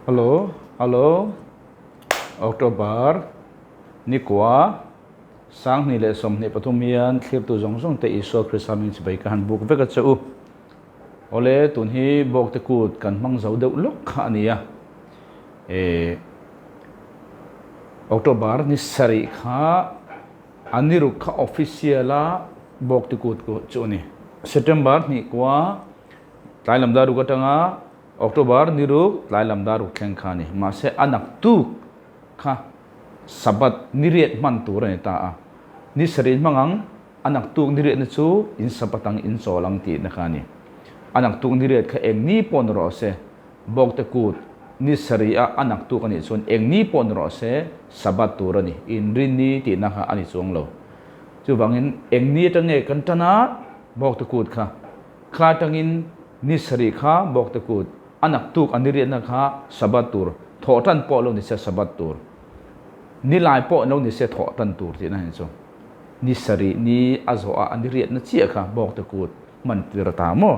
Hello, hello, October nikua 2023 hian thlirtu zawng zawng te Isua Krista hming chibai ka han buk vek a che u. Awle, tun hi bawkte kut kan hmang zo deuh lawk kha a ni a. E, October ni sarih kha a ni ruk kha official a bawkte kut chu a ni. September hnih kua tlai lam dar ruk atanga October ni ruk tlai lam dar ruk thleng kha a ni. Mahse a naktuk kha Sabbath ni riat hman tur a ni ta a. Ni sarih hmang ang a naktuk ni riatna chu in Sabbath ang in chawl ang tihna kha a ni. A naktuk ni riat kha eng ni pawh ni rawh se, Bawkte kut ni sarih a a naktuk a nih chuan eng ni pawh ni rawh se Sabbath tur a ni, inrinni tihna kha a ni chuang lo. Chuvangin eng ni atang nge kan tan a Bawkte kut kha? Kha atangin ni sarih kha Bawkte kut a naktuk a ni riatna kha Sabbath tur, thawh tan pawh lo ni se Sabbath tur, ni lai pawh lo ni se thawh tan tur tihna hi chu ni sarih ni a zawh a a ni riatna chiah kha Bawkte kut hman tir a ta maw?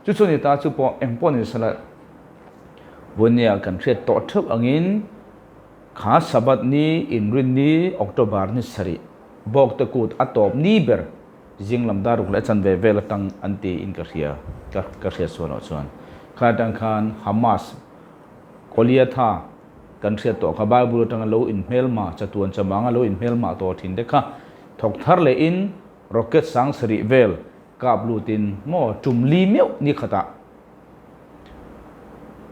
Chu chu ni ta chu pawh eng pawh ni sela Vunia kan hriat tawh theuh angin kha Sabbath ni inrin ni October ni sarih Bawkte kut a tawp ni ber zing lam dar ruk leh chanve vel atang an ti in ka hria ka ka hriat sual loh chuan kha atang khan Hamas Goliatha kan hriat tawh kha Bible atanga lo inhmelma chatuan chamanga lo inhmelma tawh thin te kha thawk thar leh in rocket sang sarih vel kap lutin maw tum li meuh ni khatah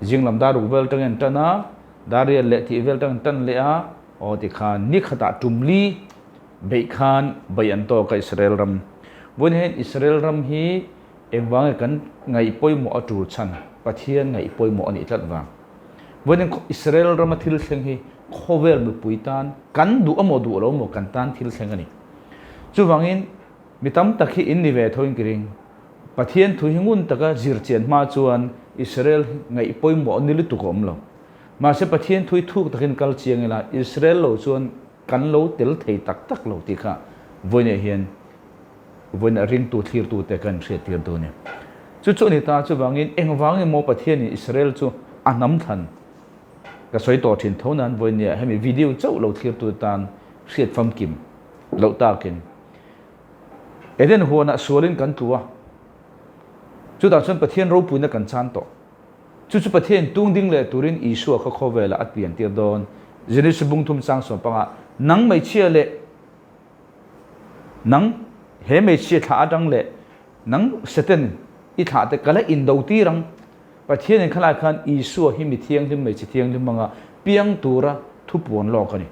zing lam dar ruk vel atangin an tan a dar riat leh tih vel atangin an tan leh a aw tikhan ni khatah tum li Beih khan bei an tawk a Israel ram. Vawiin hian Israel ram hi engvang nge kan ngaih pawimawh a tul chhan? Pathian ngaih pawimawh a nih tlat vang. Vawiin hian Israel rama thil thleng hi khawvel mipui tan kan duh amaw duh lo maw kan tan thil thleng a ni. Chuvangin mi tam tak hi in ni ve tho in ka ring. Pathian thu hi ngun taka zir chian hma chuan Israel ngaih pawimawh ni lutuk a awm lo. Mahse Pathian thu hi thuk takin kal chiang ila Israel lo chuan Kan lo tel thei tak tak lo tih kha vawiinah hian vawiinah ringtu thlirtute kan hriattir dawn e. Chu chu a ni ta, chuvangin engvang emaw Pathianin Israel chu a hnam thlan ka sawi tawh thin tho nan vawiinah hemi video chauh lo thlirtute tan hriat famkim loh takin Eden huanah sualin kan tlu a, chutah chuan Pathian ropuina kan chan tawh. Chu chu Pathian tung ding leh turin Isua kha khawvelah a piantir dawn. Genesis bung thum chang sawm pangah, Nang hmeichhia leh nang he hmeichhia thlah atang leh nang Satan i thlah te ka la indo tir ang. Pathianin khalai khan Isua hi mi thianghlim hmeichhe thianghlim anga piang tura thupuan lawk a ni.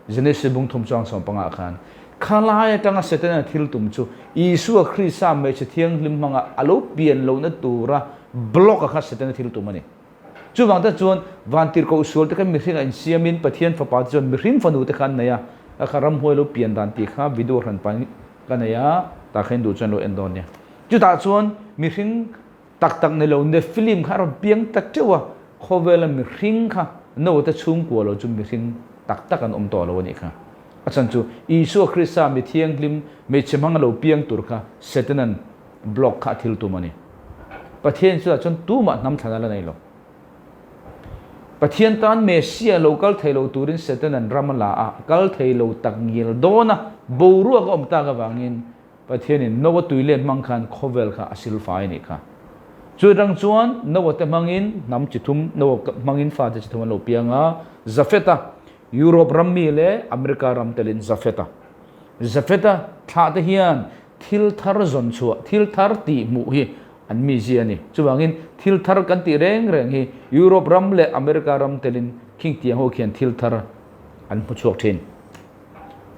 Genesis bung thum chang 15 khan khalai atanga Setana thil tum chu Isua Krista hmeichhe thianghlim hmanga a lo pian lohna tura block a kha Setana thil tum a ni. Chuvang te chuan vantirhkoh sual te kha mihringa insiamin Pathian fapa te chuan mihring fanu te kha an nei a, a kha ramhuai lo pian dan tih kha video hran pan ka nei a, tah kha in duh chuan lo en dawn nia. Chutah chuan mihring tak tak ni lo Nephilim kha a rawn piang ta teuh a, khawvela mihring kha Noah-te chhungkua lo chu mihring tak tak an awm tawh lo a nih kha. A chhan chu Isua Krista mi thianghlim hmeichhe hmanga lo piang tur kha Setanan block kha a thil tum a ni. Pathian chutah chuan tumah hnam thlan a la nei lo. Pathian tan Messiah lo kal thei lo turin Setanan ram a la a, kal thei lo tak ngial dawn a, boruak a awm tak avangin Pathianin Noah tui let hmang khan khawvel kha a silfai a nih kha. Chu atang chuan Noah te hmangin hnam chi thum, Noah hmangin fate chi thum an lo piang a, Jafeta, Europe ram mi leh America ram telin Jafeta. Jafeta thlah te hian thil thar zawn chhuah, thil thar tih hmuh hi an mizia a ni. Chuvangin thil thar kan tih reng reng hi Europe ram leh America ram telin khing tiang ho khian thil thar an hmu chhuak thin.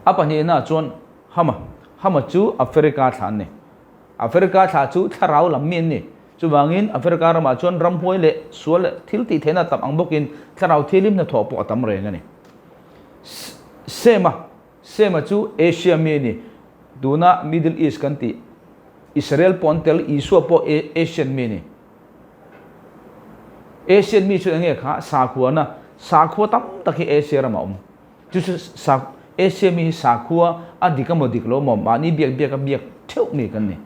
A pahnihna chuan Hama, Hama chu Africa thla an ni. Africa thla chu thlarau lam mi an ni. Chuvangin Africa ramah chuan ramhuai leh sual leh thil tih theihna tam ang bawkin thlarau thialim hnathawh pawh a tam reng a ni. Sema, Sema chu Asia mi a ni. Tuna Middle East kan tih Israel pawh an tel, Isua pawh Asian mi a ni. Asian mi chu eng nge kha? Sakhuana, sakhua tam tak hi Asia ramah a awm. Chu chu sa Asia mi hi sakhua a dik emaw dik lo emaw mahni biak biak a biak theuh mi kan ni.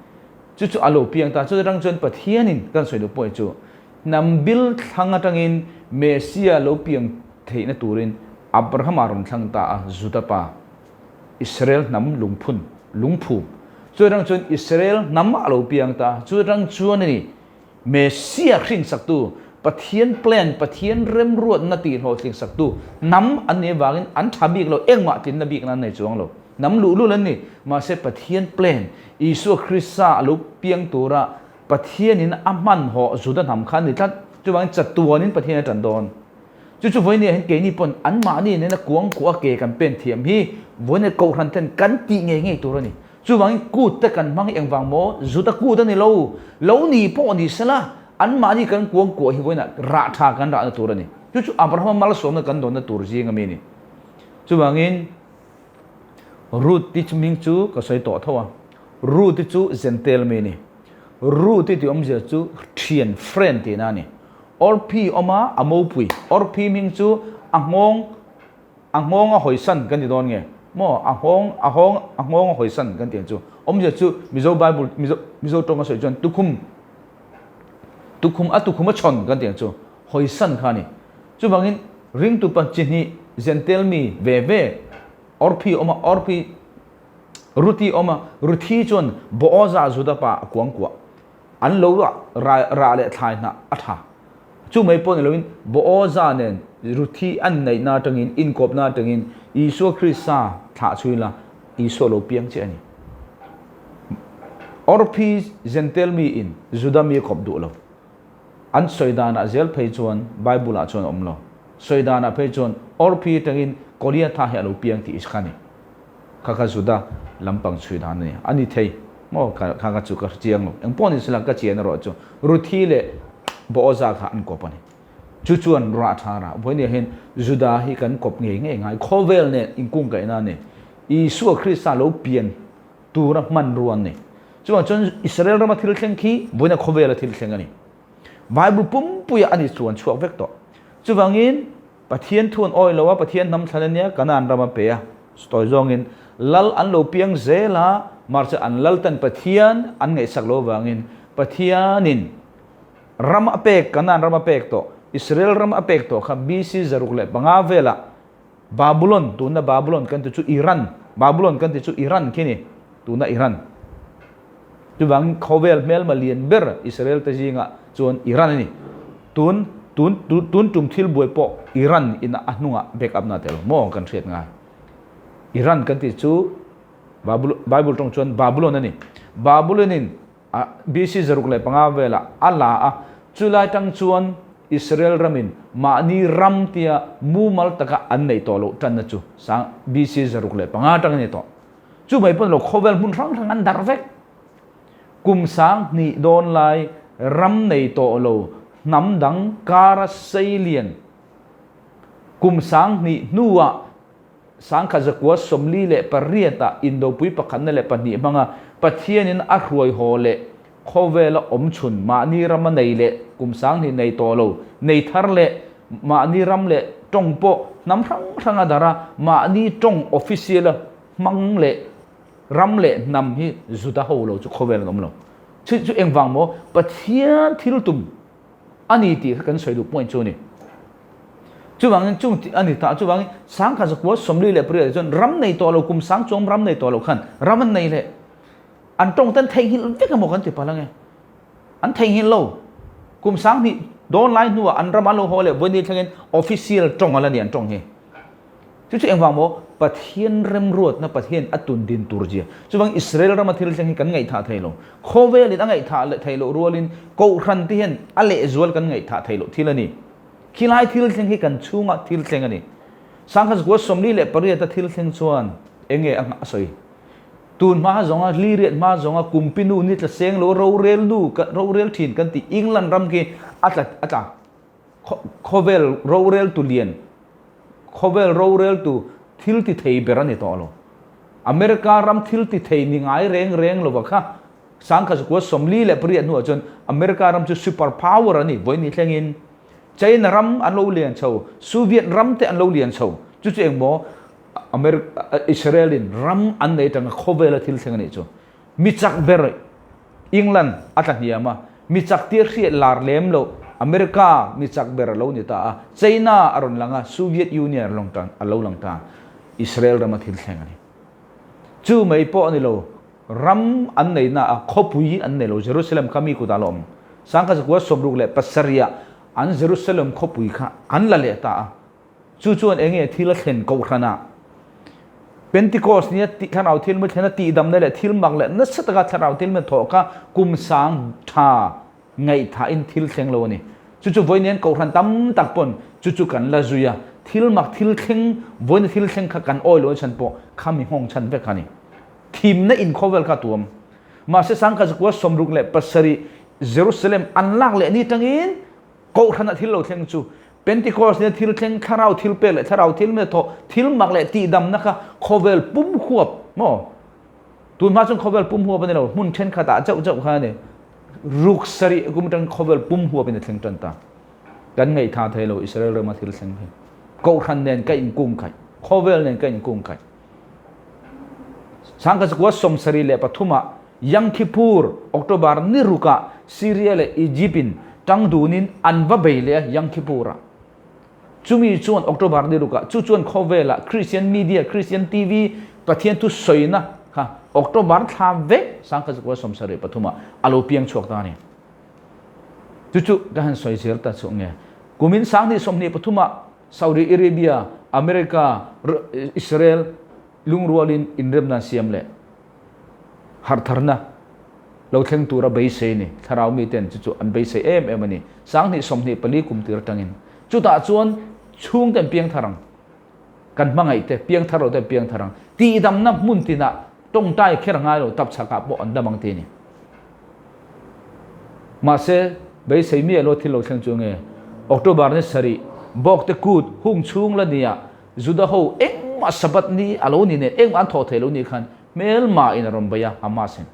Chu chu a lo piang ta. Chu rang chuan Pathianin kan sawi duh pawh hi chu Hnam bil thlang atangin Messia lo piang theihna turin Abrahama rawn thlang ta a, Juda pa, Israel hnam lungphun, lungphum. Chu atang chuan Israel hnam a lo piang ta a, chu atang chuan a ni Messia hrinsaktu, Pathian plan, Pathian remruatna tih hlawhtlingsaktu hnam an nih avangin an tha bik lo, engmah tlinna bikna an nei chuang lo. Hnam luhlul an ni. Mahse Pathian plan, Isua Krista a lo piang tura Pathianin a hmanhawh Juda hnam kha an ni tlat. Chuvangin chatuanin Pathian a tan dawn. Chu chu vawinia hian keini pawn anmahni nena kuang kuah a ke kan pen thiam hi vawinia kohhran ten kan tih ngei ngei tur a ni. Chuvangin kut te kan hmang hi engvang maw? Juda kut a ni lo. Lo ni pawh ni sela anmahni kan kuang kuah hi vawiinah rah tha kan rahna tur a ni. Chu chu Abrahama malsawmna kan dawnna tur zing ami a ni. Chuvangin Ruth ti hming chu ka sawi tawh tho a, Ruth i chu Zentel mi a ni. Ruth i tih awmzia chu thian, friend, tihna a ni. Orphi awm a, a mopui. Orphi hming chu a nghawng, a nghawng a hawisan kan ti dawn nge? Maw? A nghawng, a hawng, a nghawng a hawisan kan tih ang chu. Awmzia chu Mizo Bible, Mizo, Mizo tawng a sawi chuan tukhum, tukhum, a tukhum a chhawn kan tih ang chu. Hawisan kha a ni. Chuvangin ringtu pa chi hnih Zentel mi ve ve Orphi awm a, Orphi Ruthi awm a, Ruthi chuan Boaza Juda pa a kuang kuah. An lo rah rah leh thlai hnah a tha. Chu mai pawh ni loin Boaza nen Ruthi an neihna atangin, inkawpna atangin Isua Krista thlah chhui la Isua lo piang chiah a ni. Orphi Zentel mi in Juda mi a kawp duh lo. An sawi danah zel phei chuan Bible ah chuan a awm lo. Sawi danah phei chuan Orphi atangin Goliatha hi a lo piang tih kha a ni. Kha kha Juda lampang chhui dan a ni. A ni thei maw? Kha kha chu ka hre chiang lo. Eng pawh ni sela ka chian erawh chu Ruthi leh Boaza kha an kawp a ni. Chu chuan rah tha rah. Vawinia hian Juda hi kan kawp ngei ngei ngai. Khawvel nen inkungkaihna a ni. Isua Krista lo pian tura hmanrua an ni. Chuvang chuan Israel rama thil thleng khi vawiina khawvela thil thleng a ni. Bible pumpuia a ni chuan chhuak vek tawh. Chuvangin Pathian thu an awi lo a, Pathian hnam thlan a nia, Kanaan ram a pe a. Sawi zawngin lal an lo piang zel a, mahse an lal ten Pathian an ngaihsak lo avangin Pathianin ram a pek, Kanaan ram a pek tawh, Israel ram a pek tawh kha BC 605 velah Babulon, tuna Babulon kan ti chu Iran, Babulon kan ti chu Iran khi ni, tuna Iran. Chuvangin khawvel hmelma lian ber Israel te zingah chuan Iran a ni. Tun, tun, tun tum thil buai pawh Iran in a hnungah back up na tel maw kan hriat ngai. Iran kan ti chu Bible tawng chuan Babulon a ni. Babulon in A BC 605 velah a la a, chulai tang chuan Israel ramin mahni ram tia mumal taka an neih tawh loh tanna chu sang BC 605 tang a ni tawh. Chu mai pawn lo khawvel hmun hrang hrang an darh vek. Kum sang hnih dawn lai ram nei tawh lo hnam dang kara seilian kum sang hnih hnuah 1948 ah Indopui pakhatna leh pahnih hmanga Pathianin a hruai haw leh khawvela awm chhun mahni rama nei leh kum 2000 nei tawh lo nei thar leh mahni ram leh tawng pawh hnam hrang hranga dara mahni tawng official a hmang leh ram leh hnam hi Juda ho lo chu khawvel an awm lo. Chu chu engvang maw? Pathian thil tum a ni tih kha kan sawi duh point chu a ni. Chuvangin chung a ni ta, chuvangin 1948 chuan ram nei tawh lo, kum sang chuang ram nei tawh lo khan ram an nei leh. An tawng ten theihnghilh vek emaw kan ti palh ange. An theihnghilh lo. Kum 2000 dawn lai hnuah an ram an lo haw leh vawiin thlengin official tawng a la ni an tawng hi. Chu chu engvang maw? Pathian remruatna Pathian a tun din tur zia. Chuvang Israel rama thil thleng hi kan ngaihthah thei lo. Khawvelin a ngaihthah leh theih loh rualin Kohhran te hian a lehzual kan ngaihthah theih loh thil a ni. Khilai thil thleng hi kan chhunga thil thleng a ni. 1948 a thil thleng chuan enge a a sawi? Tun hma zawnga Liriat hma zawnga Kumpinu ni tla seng lo rorel nu rorel thin kan tih England ram khi a tla a tla. Khawvel roreltu lian, khawvel roreltu thil ti thei ber a ni tawh lo. America ram thil ti thei ni ngai reng reng lova kha 1948 hnuah chuan America ram chu super power a ni vawiin thlengin. China ram an lo lian chho, Soviet ram te an lo lian chho. Chu chu engmaw America, Israel in ram an nei tanga khawvela thil thleng a nih chu. Mi chak ber England a tla hniam a, mi chak tir hriat lar lem loh. America mi chak ber a lo ni ta a, China a rawn lang a, Soviet Union a long tan a lo lang ta. Israel rama thil thleng a ni. Chu mai pawh a ni lo, ram an nei na a, khawpui an nei lo, Jerusalem kha mi kutah a la awm. Sangkhat zakua 67 ah an Jerusalem khawpui kha an la leh ta a. Chu chuan eng nge thil a thlen kohhranah? Pentecost nia thlarau thil mi thlena tihdamna leh thil mak leh nasa taka thlarau thil mi thawh kha kum sang tha ngaihthahin thil thleng lo a ni. Chu chu vawiin kohhran tam tak pawn chu chu kan la zui a, thil mak thil thleng vawiina thil thleng kha kan awi lo chhan pawh kha mi nghawng chhan vek a ni. Thimna inkhawvel kha tuam. Mahse sangkhat zakua 67 Jerusalem an lak leh ni tangin Kohhranah thil lo thleng chu Pentecost nia thil thleng, thlarau thil pek leh thlarau thil me thawh, thil mak leh tihdamna kha khawvel pum huap maw? Tun hma chuan khawvel pum huap a ni lo, hmun thenkhatah chauh chauh kha a ni. Ruk sarih kum atang khawvel pum huapin a thleng tan ta. Kan ngaihtha thei lo Israel rama thil thleng hi. Kohhran nen ka inkung khaih, khawvel nen ka inkung khaih. Sangkhat zakua 73ah Yom Kippur, October ni rukah Syria leh Egypt in tang dunin an va bei leh a Yom Kippur-ah. Chumi chuan October ni rukah chu chuan khawvelah Christian media, Christian TV, Pathian thu sawina kha October thla vek sangkhat zakua 73ah a lo piang chhuak ta a ni. Chu chu ka han sawi zel ta chu nge. Kumin 2023ah Saudi Arabia, America, Israel lungrualin inremna an siam leh harhtharna lo thleng tura beisei ni. Thlarau miten chu chu an beisei em em a ni. 2024 kum tir atangin. Chutah chuan chhungten piangthar ang, kan hmangaihte piangthar lo ten piangthar ang, tihdamna hmun tinah tawngtai kher a ngai lo, tapchhakah pawh an dam ang ti a ni. Mahse, beisei miah lo thil lo thleng chu nge? October ni sarih, Bawkte kut hung chhung la nia Juda ho engmah Sabbath ni a lo ni nen engmah an thawh thei lo ni khan hmelma in a rawn bei a, Hamas in.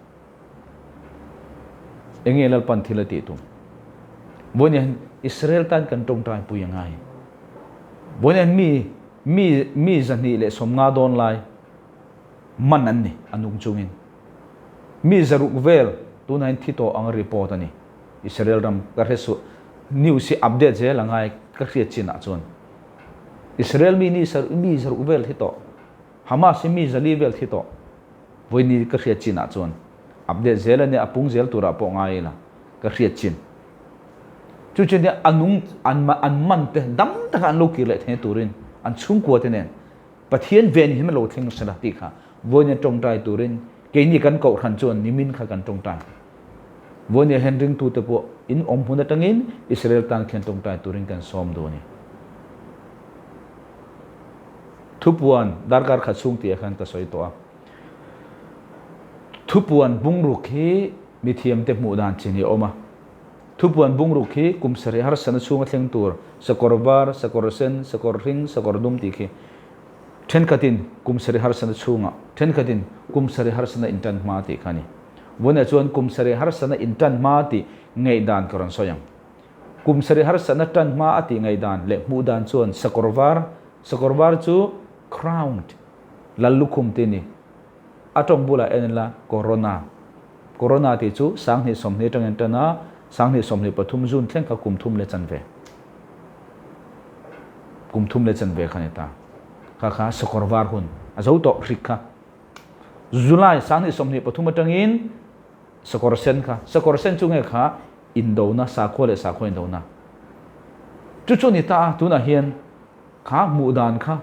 Enge Lalpan thil a tih tum? Vawiin hian Israel tan kan tawngtai pui a ngai. Vawiin hian mi mi mi 250 dawn lai man an ni a nung chungin. Mi 600 vel tunah hian thi tawh ang report a ni. Israel ram ka hre suh news hi update zel a ngai ka hriat chinah chuan. Israel mi ni mi 600 vel thi tawh, Hamas hi mi 400 vel thi tawh vawiin ka hriat chinah chuan update zel a nia a pung zel turah pawh ngai ila ka hriat chin. Chu chu nia a nung an an man te dam taka an lo kir leh thei turin an chhungkua te nen Pathian ven hi lo thleng sela tih kha vawiin tawngtai turin keini kan kohhran chuan nimin kha kan tawngtai. Vawiin hian ringtute pawh in awm hmun atangin Israel tan khian tawngtai turin kan sawm duh a ni. Thupuan darkar khat chhung tih ah khan ka sawi tawh a. Thupuan bungruk hi mithiamte hmuh dan chin hi a awm a. Thupuan bungruk hi kum sarih harsatna chhunga thleng tur sakawr var, sakawr sen, sakawr hring, sakawr dum tih khi thenkhatin kum sarih harsatna chhunga thenkhatin kum sarih harsatna intan hma tih kha a ni. Vawiinah chuan kum sarih harsatna intan hma tih ngaihdan ka rawn sawi ang. Kum sarih harsatna tan hma a tih ngaihdan leh hmuh dan chuan sakawr var, sakawr var chu crowned, lal lukhum tih a ni. A tawng bulah en ila corona. Corona tih chu 2020 atangin tan a, 2023 June thleng kha kum thum leh chanve. Kum thum leh chanve kha ni ta. Kha kha sakawr var hun a zo tawh hrik kha. July 2023 atangin sakawr sen kha. Sakawr sen chu nge kha indona, sakhua leh sakhua indona. Chu chu ni ta a, tunah hian kha hmuh dan kha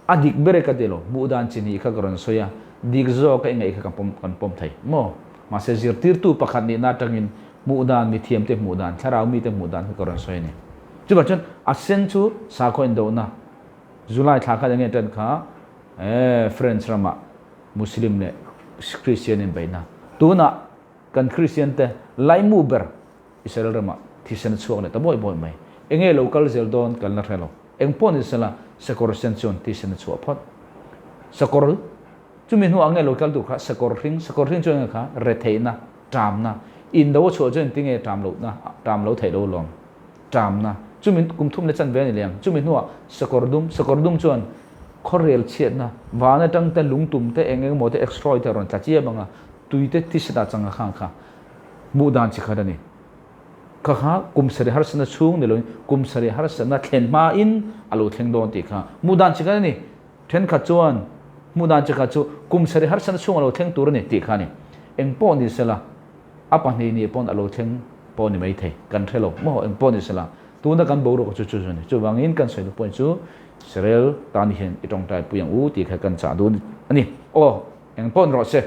A dik ber e ka ti lo, hmuh dan chi hnih kha ka rawn sawi a, dik zawk a i ngaih kha ka pawm kan pawm thei maw? Mahse zirtirtu pakhat nihna atangin hmuh dan, mithiamte hmuh dan, thlarau mite hmuh dan kha ka rawn sawi a ni. Chuvang chuan a sen chu sakhaw indohna, July thla khat enge tan kha eh French ramah Muslim leh Christian inbeihna, tunah kan Christian te laimu ber Israel ramah thisen a chhuak leh ta bawi bawi mai. Enge lo kal zel dawn kan la hre lo. Eng pawh ni sela sakawr sen chuan thisen a chhuah phawt. Sakawr chumi hnuah nge lo kal tur kha sakawr hring, sakawr hring chuan nge kha retheihna, ṭamna. Indo a chhuah chuan engtinge ṭam lohna, ṭam lo theih lo lawm. Ṭamna. Chumi kum thum leh chanve a ni leh ang. Chumi hnuah sakawr dum, sakawr dum chuan khawrel chhiatna, van atang te, lungtum te, eng eng emaw te, asteroid te a rawn tla chiam ang a, tui te thisen ah chang a khang kha. Hmuh dan chi khat a ni. Kha kha kum sarih harsatna chhung ni loin kum sarih harsatna thlen hmain a lo thleng dawn tih kha hmuh dan chi khat a ni. Thenkhat chuan hmuh dan chi khat chu kum sarih harsatna chhung a lo thleng tur a ni tih kha a ni. Eng pawh ni sela, a pahnih nih pawn a lo thleng pawh a ni maithei, kan hre lo maw? Eng pawh ni sela, tuna kan boruak chu chu chu a ni. Chuvangin kan sawi point chu Israel tan hian i tawngtai pui ang u tih kha kan chah dun a ni. Aw, eng pawh ni rawh se.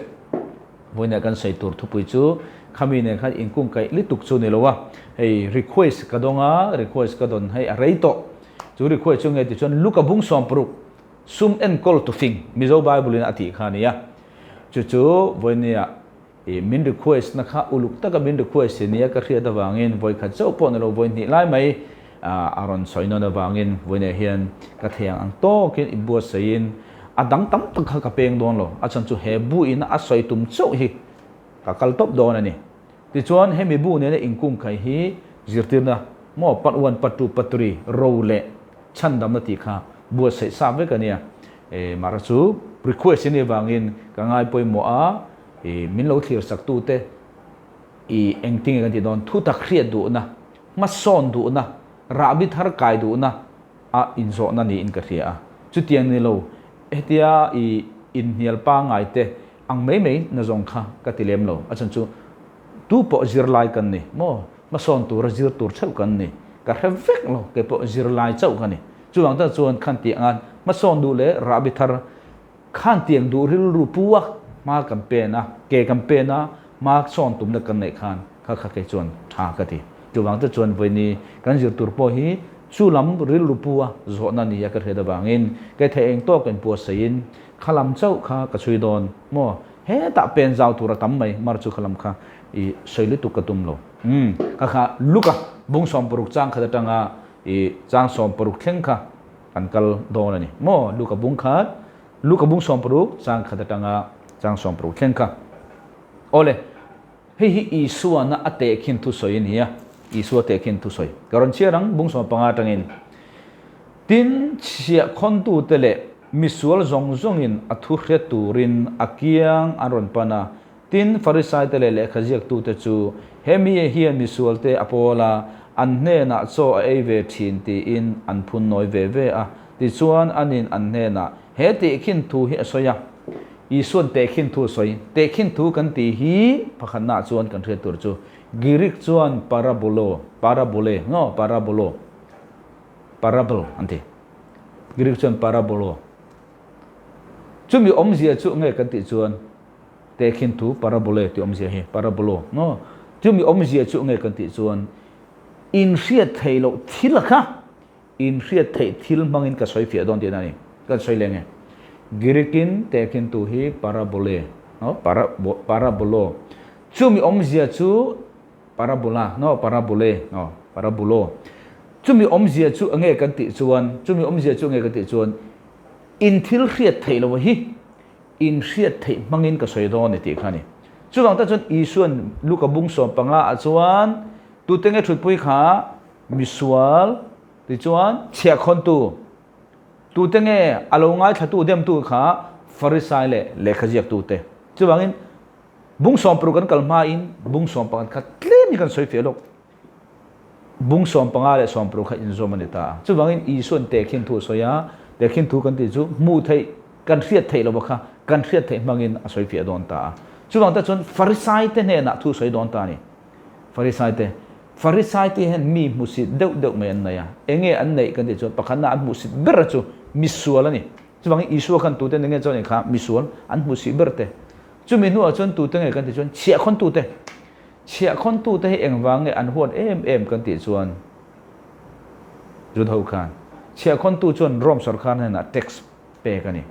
Vawiinah kan sawi tur thupui chu khami nen khan inkungkaih lituk chu ni lo a, hei request ka dawng a, request ka dawn hei a rei tawh. Chu request chu nge ti chuan Luka bung 60 sum enkawl tu fing Mizo Bible in a tih kha a ni a. Chu chu vawiinia i min request na kha uluk taka min request i nia ka hriat avangin vawikhat chauh pawh ni lo vawi hnih lai mai a rawn sawi nawn avangin vawiinah hian ka thei ang ang tawkin i buatsaihin A dang tam tak kha ka peng dawn lo, a chhan chu he bu ina a sawi tum chauh hi ka kal tawp dawn a ni. Tichuan, hemi bu nena inkungkai hi zirtirna maw part one, part two, part three ro leh chhandamna tih kha buatsaih sa vek a nia. E, mahra chu request i nih avangin ka ngai pawimawh a, e, min lo thlir saktute i engtinge kan tih dawn, thutak hriat duhna, hmasawn duhna, rahbi thar kai duhna, a inzawhna niin ka hria a. Chutiang ni lo, hetia i inhnial pangngai te ang mai mai na zawng kha ka ti lem lo. A chhan chu tu pawh zirlai kan ni maw? Hmasawn tura zir tur theuh kan ni. Ka hre vek lo, kei pawh zirlai chauh ka ni. Chuvang tak chuan khan tih angan hmasawn duh leh rahbi thar khan tiang duh rilru pu a hma kan pen a, ke kan pen a, hma sawn tumna kan neih khan kha kha kei chuan tha ka ti. Chuvang te chuan vawiini kan zir tur pawh hi chu lam rilru pu a zawhna nia ka hriat avangin kei thei eng tawk in puatsaiin kha lam chauh kha ka chhui dawn maw? Hetah pen zau tur a tam mai mar chu kha lam kha i sawi lutuk ka tum lo. Umm kha kha Luka bung 60 chang khat atanga i chang 60 thleng kha Kan kal dawn a ni maw? Luka bung khat, Luka bung 60 chang khat atanga chang 60 thleng kha. Awle, hei hi Isuana a tehkhin thusawi a ni a, Isua tehkhin thusawi. Ka rawn chhiar ang, bung 15 atangin. Tin, chhiahkhawntute leh misual zawng zawngin a thu hre turin a kiang an rawn pan a. Tin, Farisaite leh lehkhaziaktute chu he mi hian misualte a pawl a, an hnenah chaw a ei ve thin tiin an phun nawi ve ve a. Tichuan, anin an hnenah he tehkhin thu hi a sawi a. Isua'n tehkhin thu a sawi. Tehkhin thu kan tih hi pakhatnaah chuan kan hriat tur chu Girik chuan parabolo, parabole, no, parabolo, parable an ti. Girik chuan parabolo. Chumi awmzia chu nge kan tih chuan Tehkhin thu parabole tih awmzia hi, parabolo, maw? Chumi awmzia chu nge kan tih chuan inhriat theih loh thil kha inhriat theih thil hmangin ka sawi fiah dawn tihna a ni. Kan sawi leng e. Greek-in tehkhin thu hi parabole, no, para, parabolo. Chumi awmzia chu parabola, no, parabole, no, parabolo. Chumi awmzia chu nge kan tih chuan, chumi awmzia chu nge kan tih chuan in thil hriat theih loh hi inhriat theih hmangin ka sawi dawn a ni tih kha a ni. Chuvang tak chuan Isua'n Luka bung 15 ah chuan tute nge thutpui kha misual tichuan chhiahkhawntu, tute nge a lo ngaithlatu demtu kha Farisai leh lehkhaziaktute. Chuvangin bung 60 kan kal hmain bung 15 kha tlem hi kan sawi fiah lawk. Bung 15 leh 60 kha inzawm a ni ta a. Chuvangin Isua'n tehkhin thu a sawi a, tehkhin thu kan tih chu hmuh theih, kan hriat theih lova kha kan hriat theih hmangin a sawi fiah dawn ta a. Chuvang te chuan Farisaite hnenah thu sawi dawn ta a ni. Farisaite, Farisaite hian mi hmusit deuh deuh mai an nei a. Enge an neih kan tih chuan pakhatna an hmuhsit ber a chu misual a ni. Chuvangin Isua khan tute enge chuan kha misual an hmuhsih ber te. Chumi hnuah chuan tute nge kan tih chuan chhiahkhawntute. Chhiahkhawntute hi engvang nge an huat em em kan tih chuan Judho khan chhiahkhawntu chuan Rome sorkar hnenah tax pek a ni.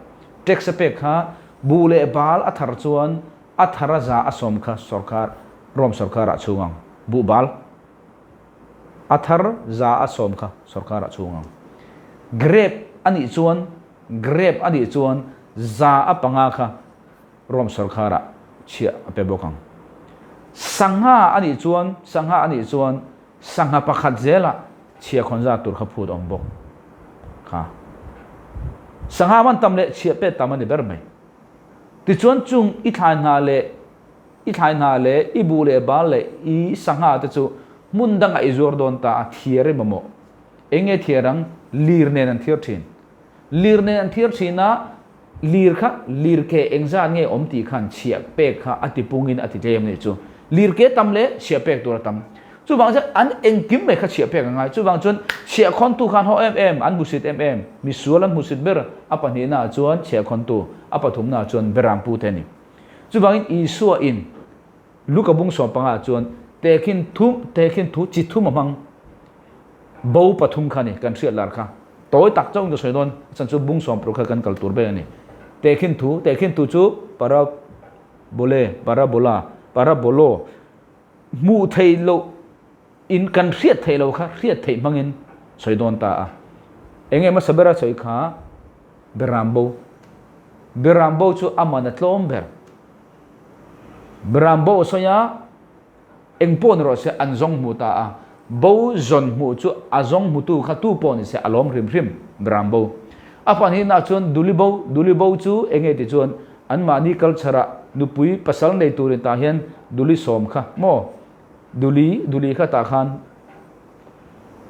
Tax a pek kha buh leh bal a thar chuan a thar a za a sawm kha sorkar Rome sorkarah chhung ang. Buh bal a thar za a sawm kha sorkarah chhung ang. Grape a nih chuan grape a nih chuan za a panga kha Rome sorkarah chhiah a pe bawk ang. Sangha a nih chuan, sangha a nih chuan sangha pakhat zelah chhiah khawn zat tur kha phut awm bawk kha. Sangha man tam leh chhiah pet tam a ni ber mai. Tichuan chung i thlai hna leh i thlai hna leh i buh leh bal leh i sangha te chu Hmun dangah i zuar dawn ta a, thiar i mamawh. Eng nge thiar ang? Lir nen an thiar thin. Lir nen an thiar thin a, lir kha lir ke engzat nge awm tih khan chhiah pek kha a tipungin a ti tlem a nih chu. Lir ke tam leh chhiah pek tur a tam. Chuvang chuan an engkim mai kha chhiah pek a ngai. Chuvang chuan chhiah khawntu khan haw em em, an hmusit em em. Misual an hmusit ber, a pahnihnaah chuan chhiah khawntu, a pathumnaah chuan berampu te a ni. Chuvangin Isua in Luka bung sawmpangah chuan tehkhin thu tehkhin thu chi thum a hmang. Bo pathum kha a ni, kan hriat lar kha. Tawi tak chauhin ka sawi dawn, a chhan chu bung sawmparuk kha kan kal tur ber a ni. Tehkhin thu, tehkhin thu chu parabole, parabola, parabolo, hmuh theih loh in kan hriat theih loh kha hriat theih hmangin sawi dawn ta a. Eng nge hmasa bera sawi kha Beram bo. Beram bo chu a man a tlawm ber. Beram bo a sawi a, eng pawh ni rawh se an zawng hmu ta a. Bo zawn hmuh chu a zawng hmutu kha tu pawh ni se a lawm hrim hrim Beram bo. A pahnihna chuan Duli bo, Duli bo chu eng nge ti chuan anmahni culture ah nupui pasal nei turin tah hian Duli sawm kha maw? Duli, Duli kha tah khan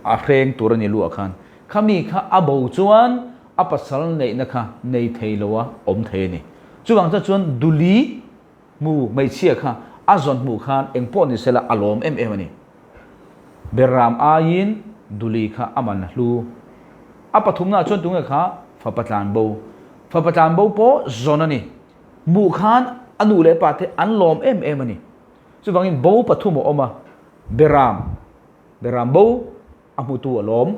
a hreng tur a ni luah khan khami kha a bo chuan a pasal neihna kha nei thei lo a awm thei a ni. Chuvang chuan chuan Duli hmu hmeichhia kha a zawn hmuh khan eng pawh ni sela a lawm em em a ni. Beram aiin Duli kha a man a hlu. A pathumnaah chuan tunge kha fapa tlan bo. Fapa tlan bo pawh zawn a ni. Hmuh khan a nu leh pa te an lawm em em a ni. Chuvangin bo pathum a awm a, Beram, Beram bo a hmutu a lawm.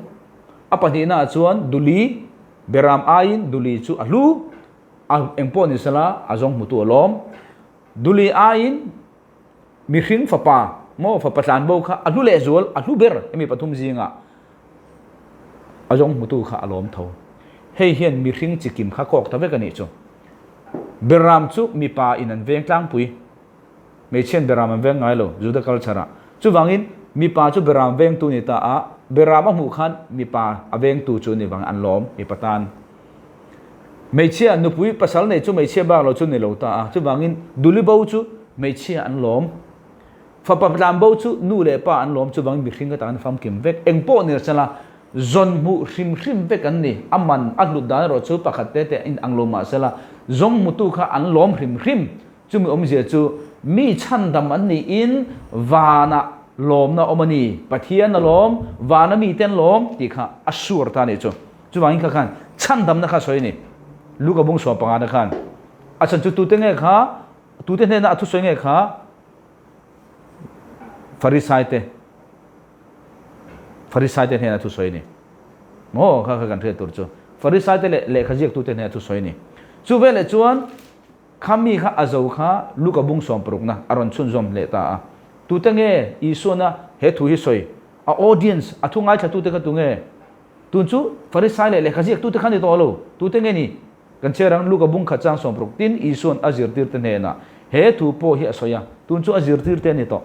A pahnihnaah chuan Duli, Beram aiin Duli chu a hlu, a eng pawh ni sela a zawng hmutu a lawm. Duli aiin mihring fapa, maw fapa tlan bo kha a hlu lehzual, a hlu ber hemi pathum zingah a zawng hmutu kha a lawm tho. Hei hian mihring chikim kha kawk ta vek a nih chu. Beram chu mipa in an veng tlangpui. Hmeichhian beram an veng ngai lo, Juda culture ah. Chuvangin, mipa chu beram vengtu ni ta a, beram a hmuh khan mipa a vengtu chu ni vang an lawm, mipa tan. Hmeichhia, nupui pasal nei chu hmeichhia bak lo chu ni lo ta a, chuvangin duli bo chu hmeichhia an lawm. Fapa tlan bo chu nu leh pa an lawm, chuvangin mihring ka tan famkim vek. Engpawh ni sela, Zawn hmuh hrim hrim vek an ni. A man, a hlut dan erawh chu pakhat te te in ang lo mah sela, zawng hmutu kha an lawm hrim hrim. Chumi awmzia chu mi chhandam an niin vanah lawmna awm a ni, Pathian a lawm, vana mite an lawm tih kha a sure ta a nih chu. Chuvangin kha khan chhandamna kha a sawi a ni. Luka bung 15 na khan a chhan chu tute nge kha, tute hnena a thusawi nge kha Farisai te. Farisai te hnena thusawi a ni. Maw kha kha kan hriat tur chu. Farisai te leh lehkha ziaktute hnena thusawi a ni. Chu veleh chuan kha mi kha a zo kha Luka bung 60 na a rawn chhunzawm leh ta a. Tute nge Isuana he thu hi sawi? A audience, a thu ngaithlatute kha tunge? Tun chu Farisai leh lehkha ziaktute kha ni tawh lo. Tute nge ni? Kan chhiar ang, Luka bung khat chang 60, Tin, Isuan a zirtirte hnenah he thu pawh hi a sawi a, tun chu a zirtirte a ni tawh.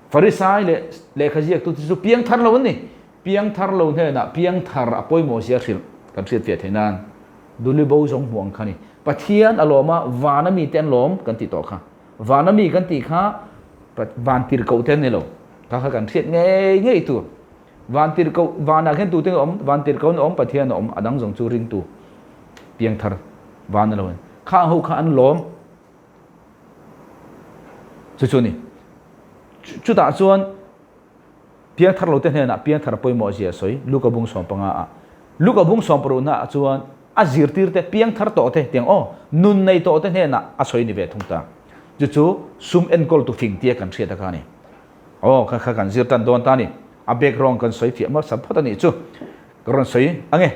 Farisai leh lehkha ziaktute chu piangthar lo an ni. Piangthar lo hnenah piangthar a pawimawh zia hrilh kan hriatfiah theih nan Duli bo zawng hmuh ang kha ni. Pathian a lawm a, vana mite an lawm kan tih tawh kha. Vana mi kan tih kha van tirhkoh te an ni lo. Kha kha kan hriat ngei ngei tur. Van tirhkoh, vanah khian tute nge awm? Van tirhkoh an awm, Pathian a awm, a dang zawng chu ringtu piangthar van a lo en. Khang ho kha an lawm. Chu chu a ni. Chutah chuan piangthar lote hnenah piangthar pawimawh zia sawi Luka bung 15 ah. Luka bung 60 naah chuan a zirtirte piangthar tawhte tiang aw nun nei tawhte hnenah a sawi ni ve thung ta. Chu chu sum enkawltu fing tia kan hriat a kha a ni. Aw kha kha kan zir tan dawn ta a ni. A background kan sawi fiah hmasa phawt a nih chu. Ka rawn sawi ange.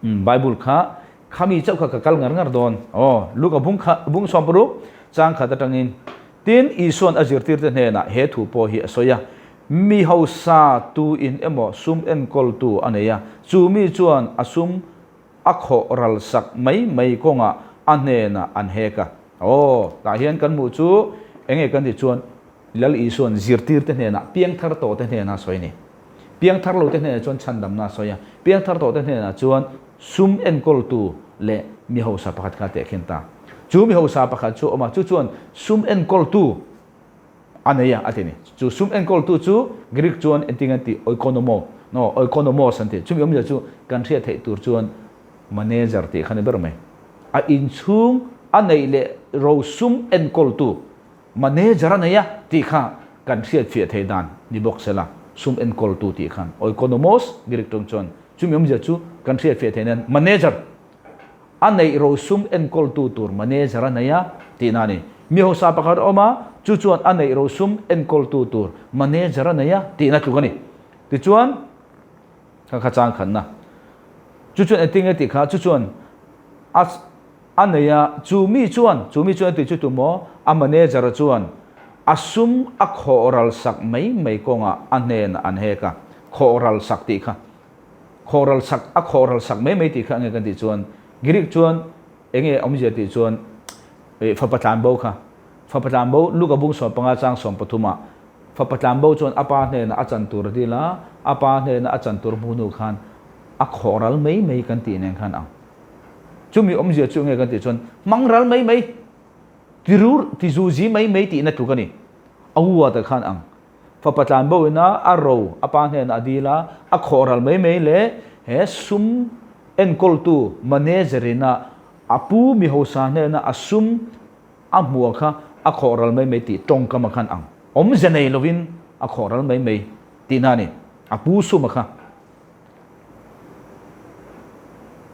Bible kha khami chauh kha ka kal ngar ngar dawn. Aw Luka bung kha bung 60 chang khat atangin tin Isuan a zirtirte hnenah he thu pawh hi a sawi a. Mi hausa tu in emaw sum enkawl tu a nei a, chu mi chuan a sum a khawh ral sak mai mai kawngah a hnenah an hek a. Aw, tah hian kan hmuh chu enge kan tih chuan Lal Isuan zirtirte hnenah piangthar tawhte hnenah a sawi a ni. Piangthar lote hnenah chuan chhandamna a sawi a, piangthar tawhte hnenah chuan sum enkawltu leh mi hausa pakhat kha a tehkhin ta. Chu mi hausa pakhat chu a awm a, chu chuan sum enkawltu. A nei a, a ti ni. Chu sum enkawltu chu Greek chuan enting an ti, oikonomo, no, oikonomos an ti. Chumi awmzia chu kan hriat theih tur chuan manager tih kha ni ber mai. A inchhung a neih leh ro sum enkawltu, manager a nei a tih kha kan hriat fiah theih dan ni bawk se la, sum enkawltu tih khan oikonomos Greek tawng chuan chumi awmzia chu kan hriat fiah theih nan manager A neih rosum enkawltu tur manager a nei a tihna a ni. Mi hausa pakhat a awm a, chu chuan a neih rosum enkawltu tur manager a nei a tihna tluk a ni. Tichuan, ka kha chang khatna. Chu chuan engtin nge tih kha, chu chuan a a nei a, chu mi chuan, chu mi chuan a tih chu tumaw, a manager chuan a sum a khawhral sak mai mai kawngah a hnenah an hek a, khawhral sak tih kha. Khawhral sak, a khawhral sak mai mai tih kha enge kan tih chuan Greek chuan enge awmzia tih chuan eh fapa tlanbo kha fapa tlanbo Luka bung 15 chang 13 ah fapa tlanbo chuan a pa hnenah a chan tur a dil a, a pa hnenah a chan tur hmu hnu khan a khawhral mai mai kan tih nen khan ang. Chumi awmzia chu enge kan tih chuan hmangral mai mai, tirur, tizuzi mai mai tihna tluk a ni. A u ah te khan ang. Fapa tlan bo ina a ro a pa hnenah a dil a, a khawhral mai mai leh he sum enkawltu manager ina a pu mi hausa hnena a sum a hmuh kha a khawhral mai mai tih tawngkam a khan ang. Awmze nei lovin a khawhral mai mai tihna a ni. A pu sum a kha.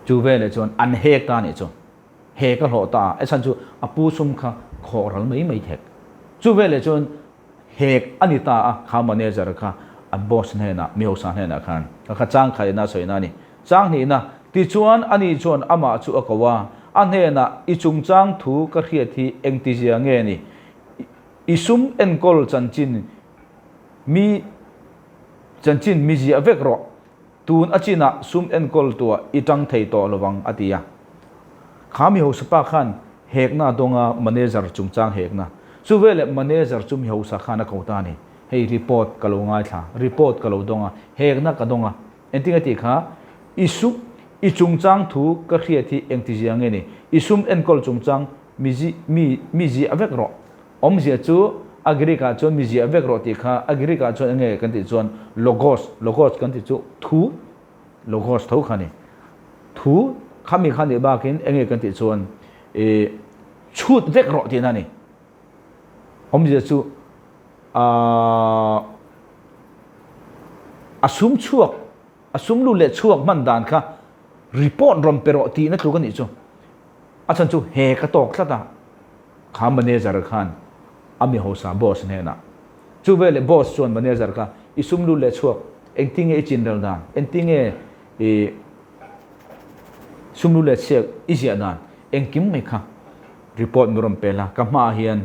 Chu veleh chuan an hek ta a nih chu. He ka hlawh ta a, a chhan chu a pu sum kha khawhral mai mai thek. Chu veleh chuan Hek a ni ta a, kha manager kha an boss hnenah, mi hausa hnenah khan ka kha chang khaina a sawina a ni. Chang hnihna, tichuan ani chuan amah chu a ko a, a hnenah i chungchang thu ka hriat hi engtizia nge ni? I sum enkawl chanchin mi chanchin mi ziah vek rawh, tun a chinah sum enkawl tuah i tang thei tawh lovang a ti a. Kha mi hausa pa khan hekna a dawng a, manager chungchang hekna. Chu veleh manager chu mi hausa khan a ko ta a ni. Hei report ka lo ngaithla, report ka lo dawng a, hekna ka dawng a. Engtin a tih kha, I sum, i chungchang thu ka hriat hi engtizia nge ni? I sum enkawl chungchang mi zi, mi, mi ziah vek rawh. Awmzia chu a Greek ah chuan mi ziah vek rawh tih kha a Greek ah chuan enge kan tih chuan logos, logos kan tih chu thu, logos tho kha a ni. Thu khami kha nih bakin enge kan tih chuan ih chhut vek rawh tihna a ni. Awmzia chu aah a sum chhuak, a sum lut leh chhuak hman dan kha report rawn pe rawh tihna tluk a nih chu. A chhan chu he ka tawk tlat a, kha manager khan a mi hausa boss hnenah. Chu veleh boss chuan manager kha i sum lut leh chhuak, engtin nge i chinral dan, engtin nge i sum lut leh chhiak i ziah dan, engkim mai kha report mi rawn pe la, ka hmaah hian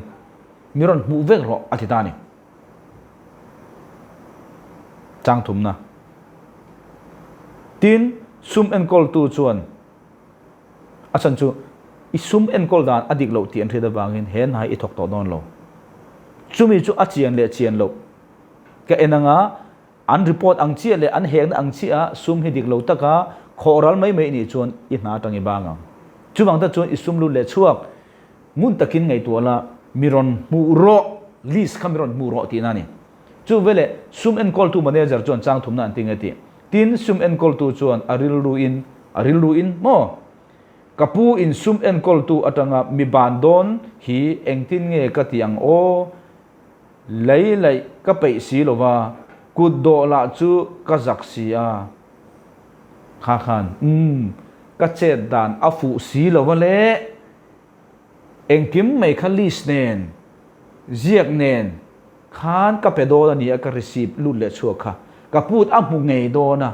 mi rawn hmuh vek rawh a ti ta a ni. Chang thumna. Tin, sum enkawltu chuan A chhan chu i sum enkawl dan a dik loh tih an hriat avangin he hna hi i thawk tawh dawn lo. Chumi chu a chian leh chian loh ka en anga an report ang chiah leh an hekna ang chiah a sum hi dik lo taka khawh ral mai mai nih chuan i hna atang i bang ang. Chuvang tak chuan i sum lut leh chhuak ngun takin ngaihtuah la mi rawn hmuh rawh, list kha mi rawn hmuh rawh tihna a ni. Chu veleh sum enkawltu manager chuan chang thumna an ti nge tih. Tin, sum enkawltu chuan a rilruin, a rilruin maw? Ka pu in sum enkawltu atanga mi ban dawn hi engtin nge ka ti ang aw? Lei laih ka peih si lo va, kut dawh lah chu ka zak si a. Kha khan, umm, ka chet dan a fuh si lo va le. Engkim mai kha list nen, ziak nen khan ka pe dawn a ni a, ka receipt lut leh chhuak kha ka put a hmu ngei dawn a,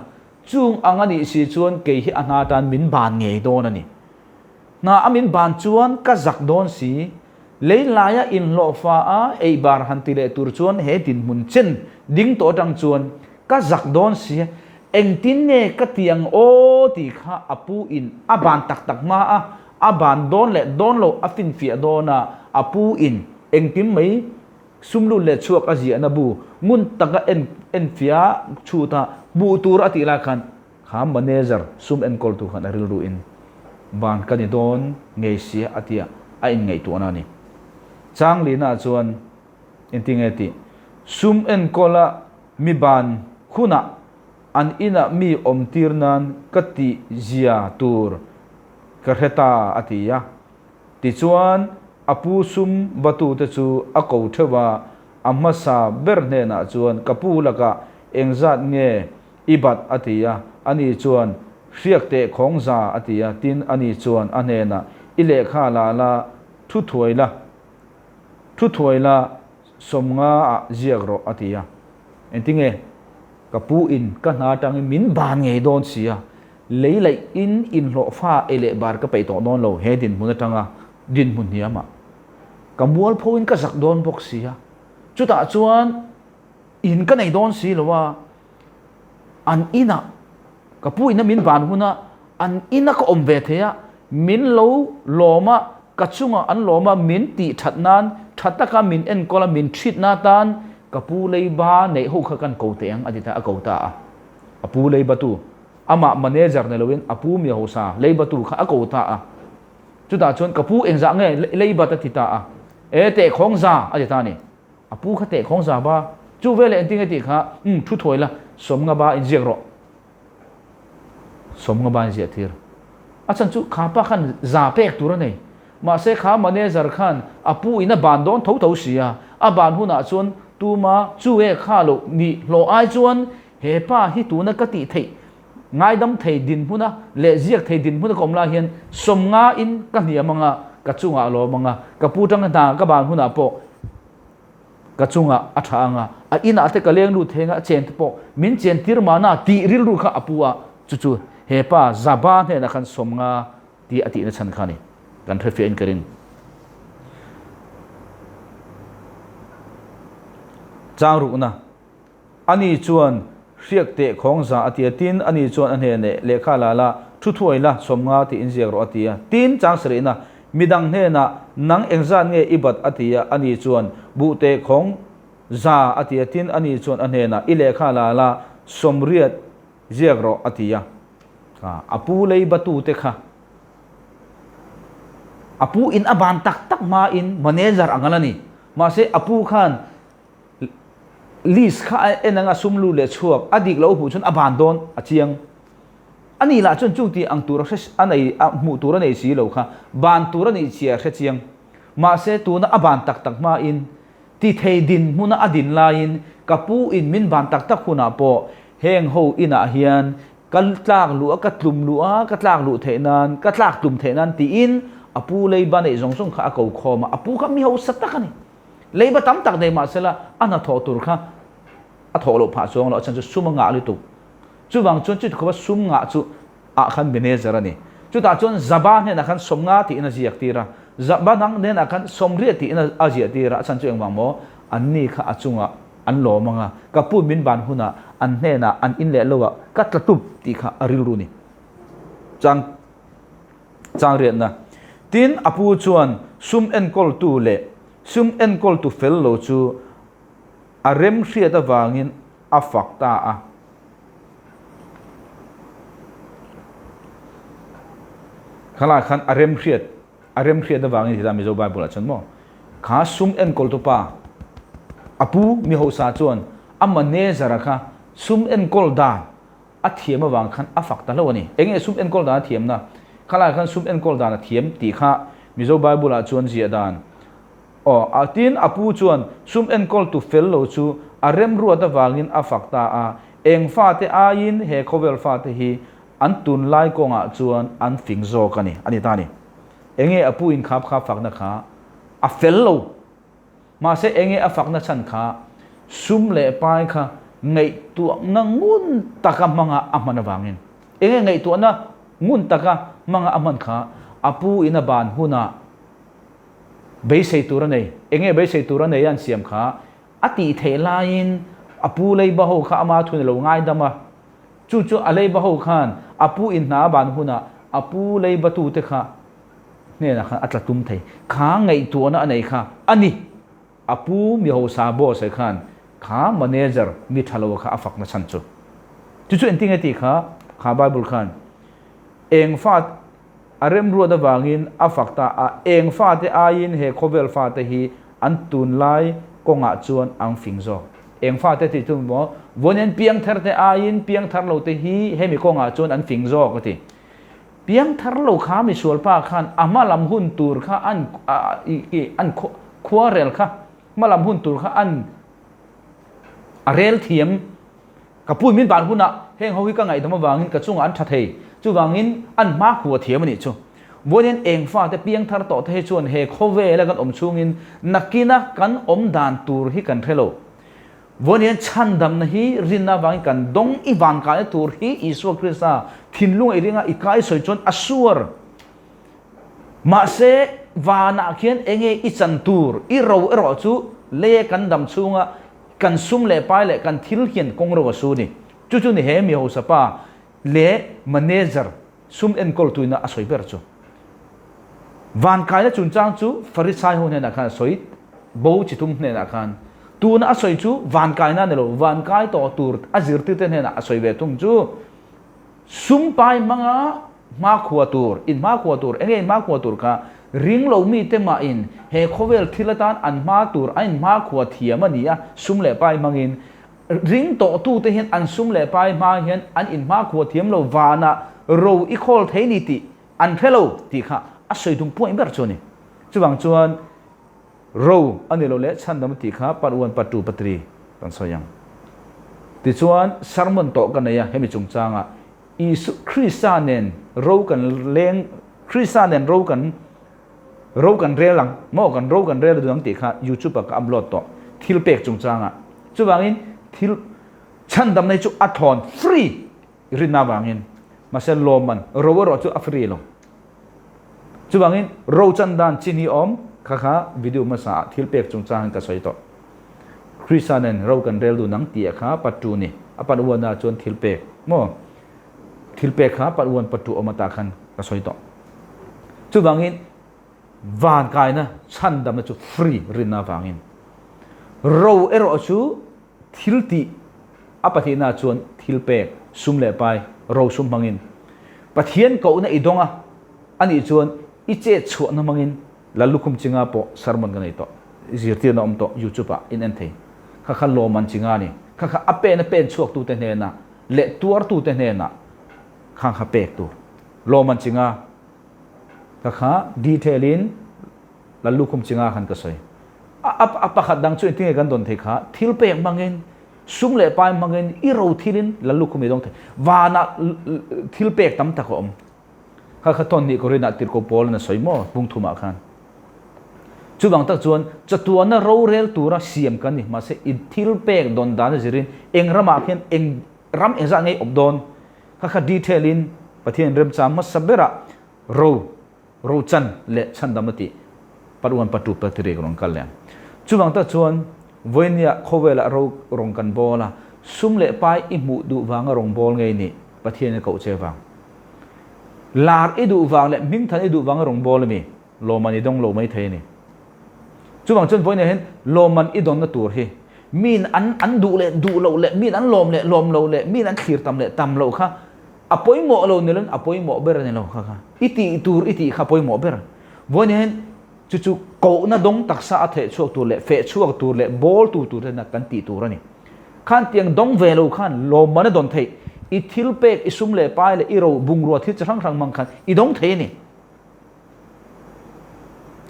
chung ang a nih si chuan kei hi a hna tan min ban ngei dawn a ni. Hna a min ban chuan ka zak dawn si, lei laia inhlawhfa a eibar han ti leh tur chuan he dinhmun chen ding tawh atang chuan ka zak dawn si, engtin nge ka ti ang aw tih kha a pu in a ban tak tak hma a, A ban dawn leh dawn loh a finfiah dawn a, a pu in engkim mai sum lut leh chhuak a ziahna bu ngun taka en enfiah chhut a hmuh tur a tih lai khan kha manager sum enkawltu khan a rilru in ban ka ni dawn ngei sia a tia a inngaihtuahna a ni. Changlina chuan. Engtinge tih? Sum enkawla mi ban hunah an inah mi awm tir nan ka tih zia tur ka hre ta a ti a. Tichuan a pu sum batute chu a ko theuh a, a hmasa ber hnenah chuan ka pu lakah engzat nge i bat a ti a, ani chuan hriak teh khawng za a ti a, tin ani chuan a hnenah i lehkha la la thu thuai la. Thu thuai la 50 ah ziak rawh a ti a. Engtinge? Ka pu in ka hna atangin min ban ngei dawn si a, lei laih in inhlawh fa ei leh bar ka peih tawh dawn lo he dinhmun atanga dinhmun hniam ah. Ka mualpho in ka zak dawn bawk si a, chutah chuan in ka nei dawn si lo a, an inah ka pu ina min ban huna an ina ka awm ve thei a, min lo lawm a, ka chungah an lawm a, min tih that nan tha taka min enkawl a, min treat na tan ka pu leiba neih ho kha kan ko teh ang a ti ta a ko ta a, a pu leiba tu amah manager ni loin a pu mi hausa leiba tu kha a ko ta a, chutah chuan ka pu engzah nge leiba ta ti ta a, e tehkhawng za a ti ta a ni. A pu kha teh khawng za ba, chu veleh engtin nge tih kha, umm thu thuai la, 50 ba inziak rawh. 50 ba inziah tir. A chhan chu kha pa khan za pek tur a nei. Mahse kha manager khan a pu in a ban dawn tho tho si a, a ban hunah chuan tuma chu e kha loh nih hlawh ai chuan he pa hi tuna ka tih theih ngaidam thei dinhmuna leh ziak thei dinhmuna ka awm lai hian 50 in ka hniam anga ka chungah a lawm anga ka pu tanga hna ka ban hunah pawh ka chungah a tha anga a inah te ka leng lut thei anga a chen te pawh min chen tir mahna tih rilru kha a pu a chu chu he pa Zaba hnenah khan 50 tih a tihna chhan kha a ni kan hrefiah in ka ring. Chang rukna. Ani chuan, Hriak teh khawng za a ti a, tin, ani chuan a hneneh, Lehkha la la, thu thuai la, 50 tiin ziak rawh a ti a. Tin, chang sarihna, midang hnenah, Nang engzat nge i bat? a ti a, ani chuan, Buh teh khawng za a ti a, tin, ani chuan a hnenah, I lehkha la la, 80 ziak rawh a ti a. A pu lei batute kha a pu in a ban tak tak hmain manager ang a la ni. Mahse, a pu khan List kha a en anga sum lut leh chhuak a dik lo hmuh chuan a ban dawn a chiang. A nih lah chuan chung tih ang tur a hre a nei a hmuh tur a nei si lo kha ban tur a nih chhia a hre chiang. Mahse tuna a ban tak tak hmain ti thei din hmuna a din laiin ka pu in min ban tak tak hunah pawh heng ho inah hian ka tlak luh a ka tlum luh a ka tlak luh theih nan ka tlak tlum theih nan tiin a pu leiba neih zawng zawng kha a ko khawm a, a pu kha mi hausa tak a ni. Leiba tam tak nei mahsela a hnathawh tur kha a thawh loh phah chuang lo, a chhan chu sum a ngah lutuk. Chuvang chuan chuti khawpa sum ngah chu ah khan manager a ni. Chutah chuan Zaba hnenah khan 50 tiin a ziak tir a, Zaba dang hnenah khan 80 tiin a ziah tir a, a chhan chu engvang maw? Anni kha a chungah an lawm ang a, ka pu min ban hunah an hnenah an in leh lo ah ka tla tup tih kha a rilru ni. Chang. Chang riatna. Tin, a pu chuan sum enkawltu leh sum enkawltu fel lo chu a remhriat avangin a fak ta a. Khalai khan a remhriat, a remhriat avangin ti ta Mizo Bible ah chuan maw? Kha sum enkawltu pa, a pu mi hausa chuan a manager-a kha sum enkawl dan a thiam avang khan a fak ta hlauh a ni. Enge sum enkawl dan a thiamna? Khalai khan sum enkawl dan a thiam tih kha Mizo Bible ah chuan ziah dan aw a tin a pu chuan sum enkawl tu fel lo chu a remruat avangin a fak ta a, eng fate aiin he khawvel fate hi an tunlai kawngah chuan an fing zawk a ni a ni ta a ni. Enge a pu in khap kha fakna kha a fel lo. Mahse enge a fakna chhan kha sum leh pai kha ngaihtuahna ngun taka hmanga a hman avangin enge ngaihtuahna ngun taka hmanga a hman kha a pu in a ban hunah beisei tur a nei. Enge beisei tur a nei a an siam kha a tih theih laiin a pu leiba ho kha ama thun a lo ngaidam a, chu chu a leiba ho khan a pu in hna a ban hunah a pu leiba tute kha hnenah khan a tla tum thei. Kha ngaihtuahna a nei kha a ni. A pu mi hausa boss-e khan kha manager mi tha lo kha a fakna chhan chu. Chu chu engtin nge tih kha, kha Bible khan eng fa a remruat avangin a fak ta a, eng fate aiin he khawvel fate hi an tunlai kawngah chuan an fing zawk. Eng fate tih chu maw, vawiin piangthar te aiin piangthar lo te hi hemi kawngah chuan an fing zawk a ti. Piangthar lo kha misual pa khan a hma lam hun tur kha an an khuarel kha hma lam hun tur kha an a rel thiam. Ka pui min ban hunah heng ho hi ka ngaihdam avangin ka chungah an tha thei, chuvangin an hma khua thiam a nih chu. Vawiin eng fate piangthar tawh te hi chuan he khawvela kan awm chhungin nakina kan awm dan tur hi kan hre lo. Vawiin chhandamna hi rinna avangin kan dawng i vankaina tur hi Isua Krista thinlunga i ringa i kai sawi chuan a suar. Mahse, vanah khian enge i chan tur i ro erawh chu leia kan dam chhunga kan sum leh pai leh kan thil hian kawng ro a su ni. Chu chu ni he mi hausa pa leh manager sum enkawl tuina a sawi ber chu. Van kaina chungchang chu Farisai ho hnenah khan a sawi, bo chi thum hnenah khan. Tuna a sawi chu van kaina a ni lo, van kai tawh tur a zirtirte hnenah a sawi ve thung chu. Sum pai hmanga hmakhua tur, inhmakhua tur, enge inhmakhua tur kha ring lo mite mahin he khawvel thil atan an hma tur an inhmakhua thiam a ni a, sum leh pai hmangin ring tawhtute hian an sum leh pai hma hian an inhmakhua thiam lo vanah ro i khawl thei ni tih an hre lo tih kha a sawi tum puaih ber chu a ni. Chuvang chuan Ro a ni lo leh chhandam tih kha part one, part two, part three kan sawi ang. Tichuan sermon tawh ka nei a hemi chungchangah Isu Krista nen ro kan leng Krista nen ro kan ro kan rel ang maw kan ro kan rel duh ang tih kha YouTube ah ka upload tawh thil pek chungchangah. Chuvangin thil chhandamna hi chu a thawn free rinna avangin mahse lawmman ro erawh chu a free lo. Chuvangin ro chan dan chin hi awm kha kha video hmasa ah thil pek chungchang hian ka sawi tawh. Krista nen ro kan rel dun ang tih ah kha part 2 ni. A part 1 ah chuan thil pek maw? Thil pek kha part 1 part 2 awm ata khan ka sawi tawh. Chuvangin van kaina chhandamna chu free rinna avangin ro erawh chu Thil tih a pahnihna chuan thil pek, sum leh pai, ro sum hmangin Pathian kohna i dawng a, anih chuan i chet chhuahna hmangin Lal Lukhum Chinga pawh sermon ka nei tawh, zirtirna awm tawh YouTube ah in en thei. Kha kha lawmman Chinga a ni. Kha kha a pen a pen chhuaktute hnenah leh tuartute hnenah kha kha pek tur. Lawmman Chinga kha kha detail in Lal Lukhum Chinga khan ka sawi. A pakhat dang chu engtin nge kan dawn thei kha? Thil pek hmangin, sum leh pai hmangin, i ro thilin Lal Lukhum i dawng thei. Vanah thil pek tam tak a awm. Kha kha tawn hnih Korinah tirhkoh Paul-in a sawi maw bungthumah khan. Chuvang tak chuan chatuana rorel tura siam kan ni. Mahse i thil pek dawn dan a zirin eng ramah khian eng ram engzah nge i awp dawn? Kha kha detail-in Pathian remchang hmasa berah ro Rochan leh chhandam a tih Paruan patu patrik rawn kal leh. Chuvang tak chuan vawinia khawvelah ro rawn kan bawl a, sum leh pai i hmuh duh vanga rawn bawl ngei nih Pathian a koh che vang. Lar i duh vang leh hmingthan i duh vanga rawn bawl a mi? Lawmman i dawng lo mai thei a ni. Chuvang chuan vawinia hian lawmman i dawnna tur hi miin an an duh leh duh loh leh miin an lawm leh lawm loh leh miin an thlir tam leh tam loh kha A pawimawh lo ni loin a pawimawh ber a ni lo kha kha. I tih tur i tih kha a pawimawh ber. Vawiin hian chu chu kohna dawng taksa a theh chhuak tur leh feh chhuak tur leh bawl tu tur tena kan tih tur a ni. Khan tiang dawng ve lo khan lawmman a dawn theih. I thil pek, i sum leh pai leh i ro bungrua thil chi hrang hrang hmang khan i dawng thei a ni.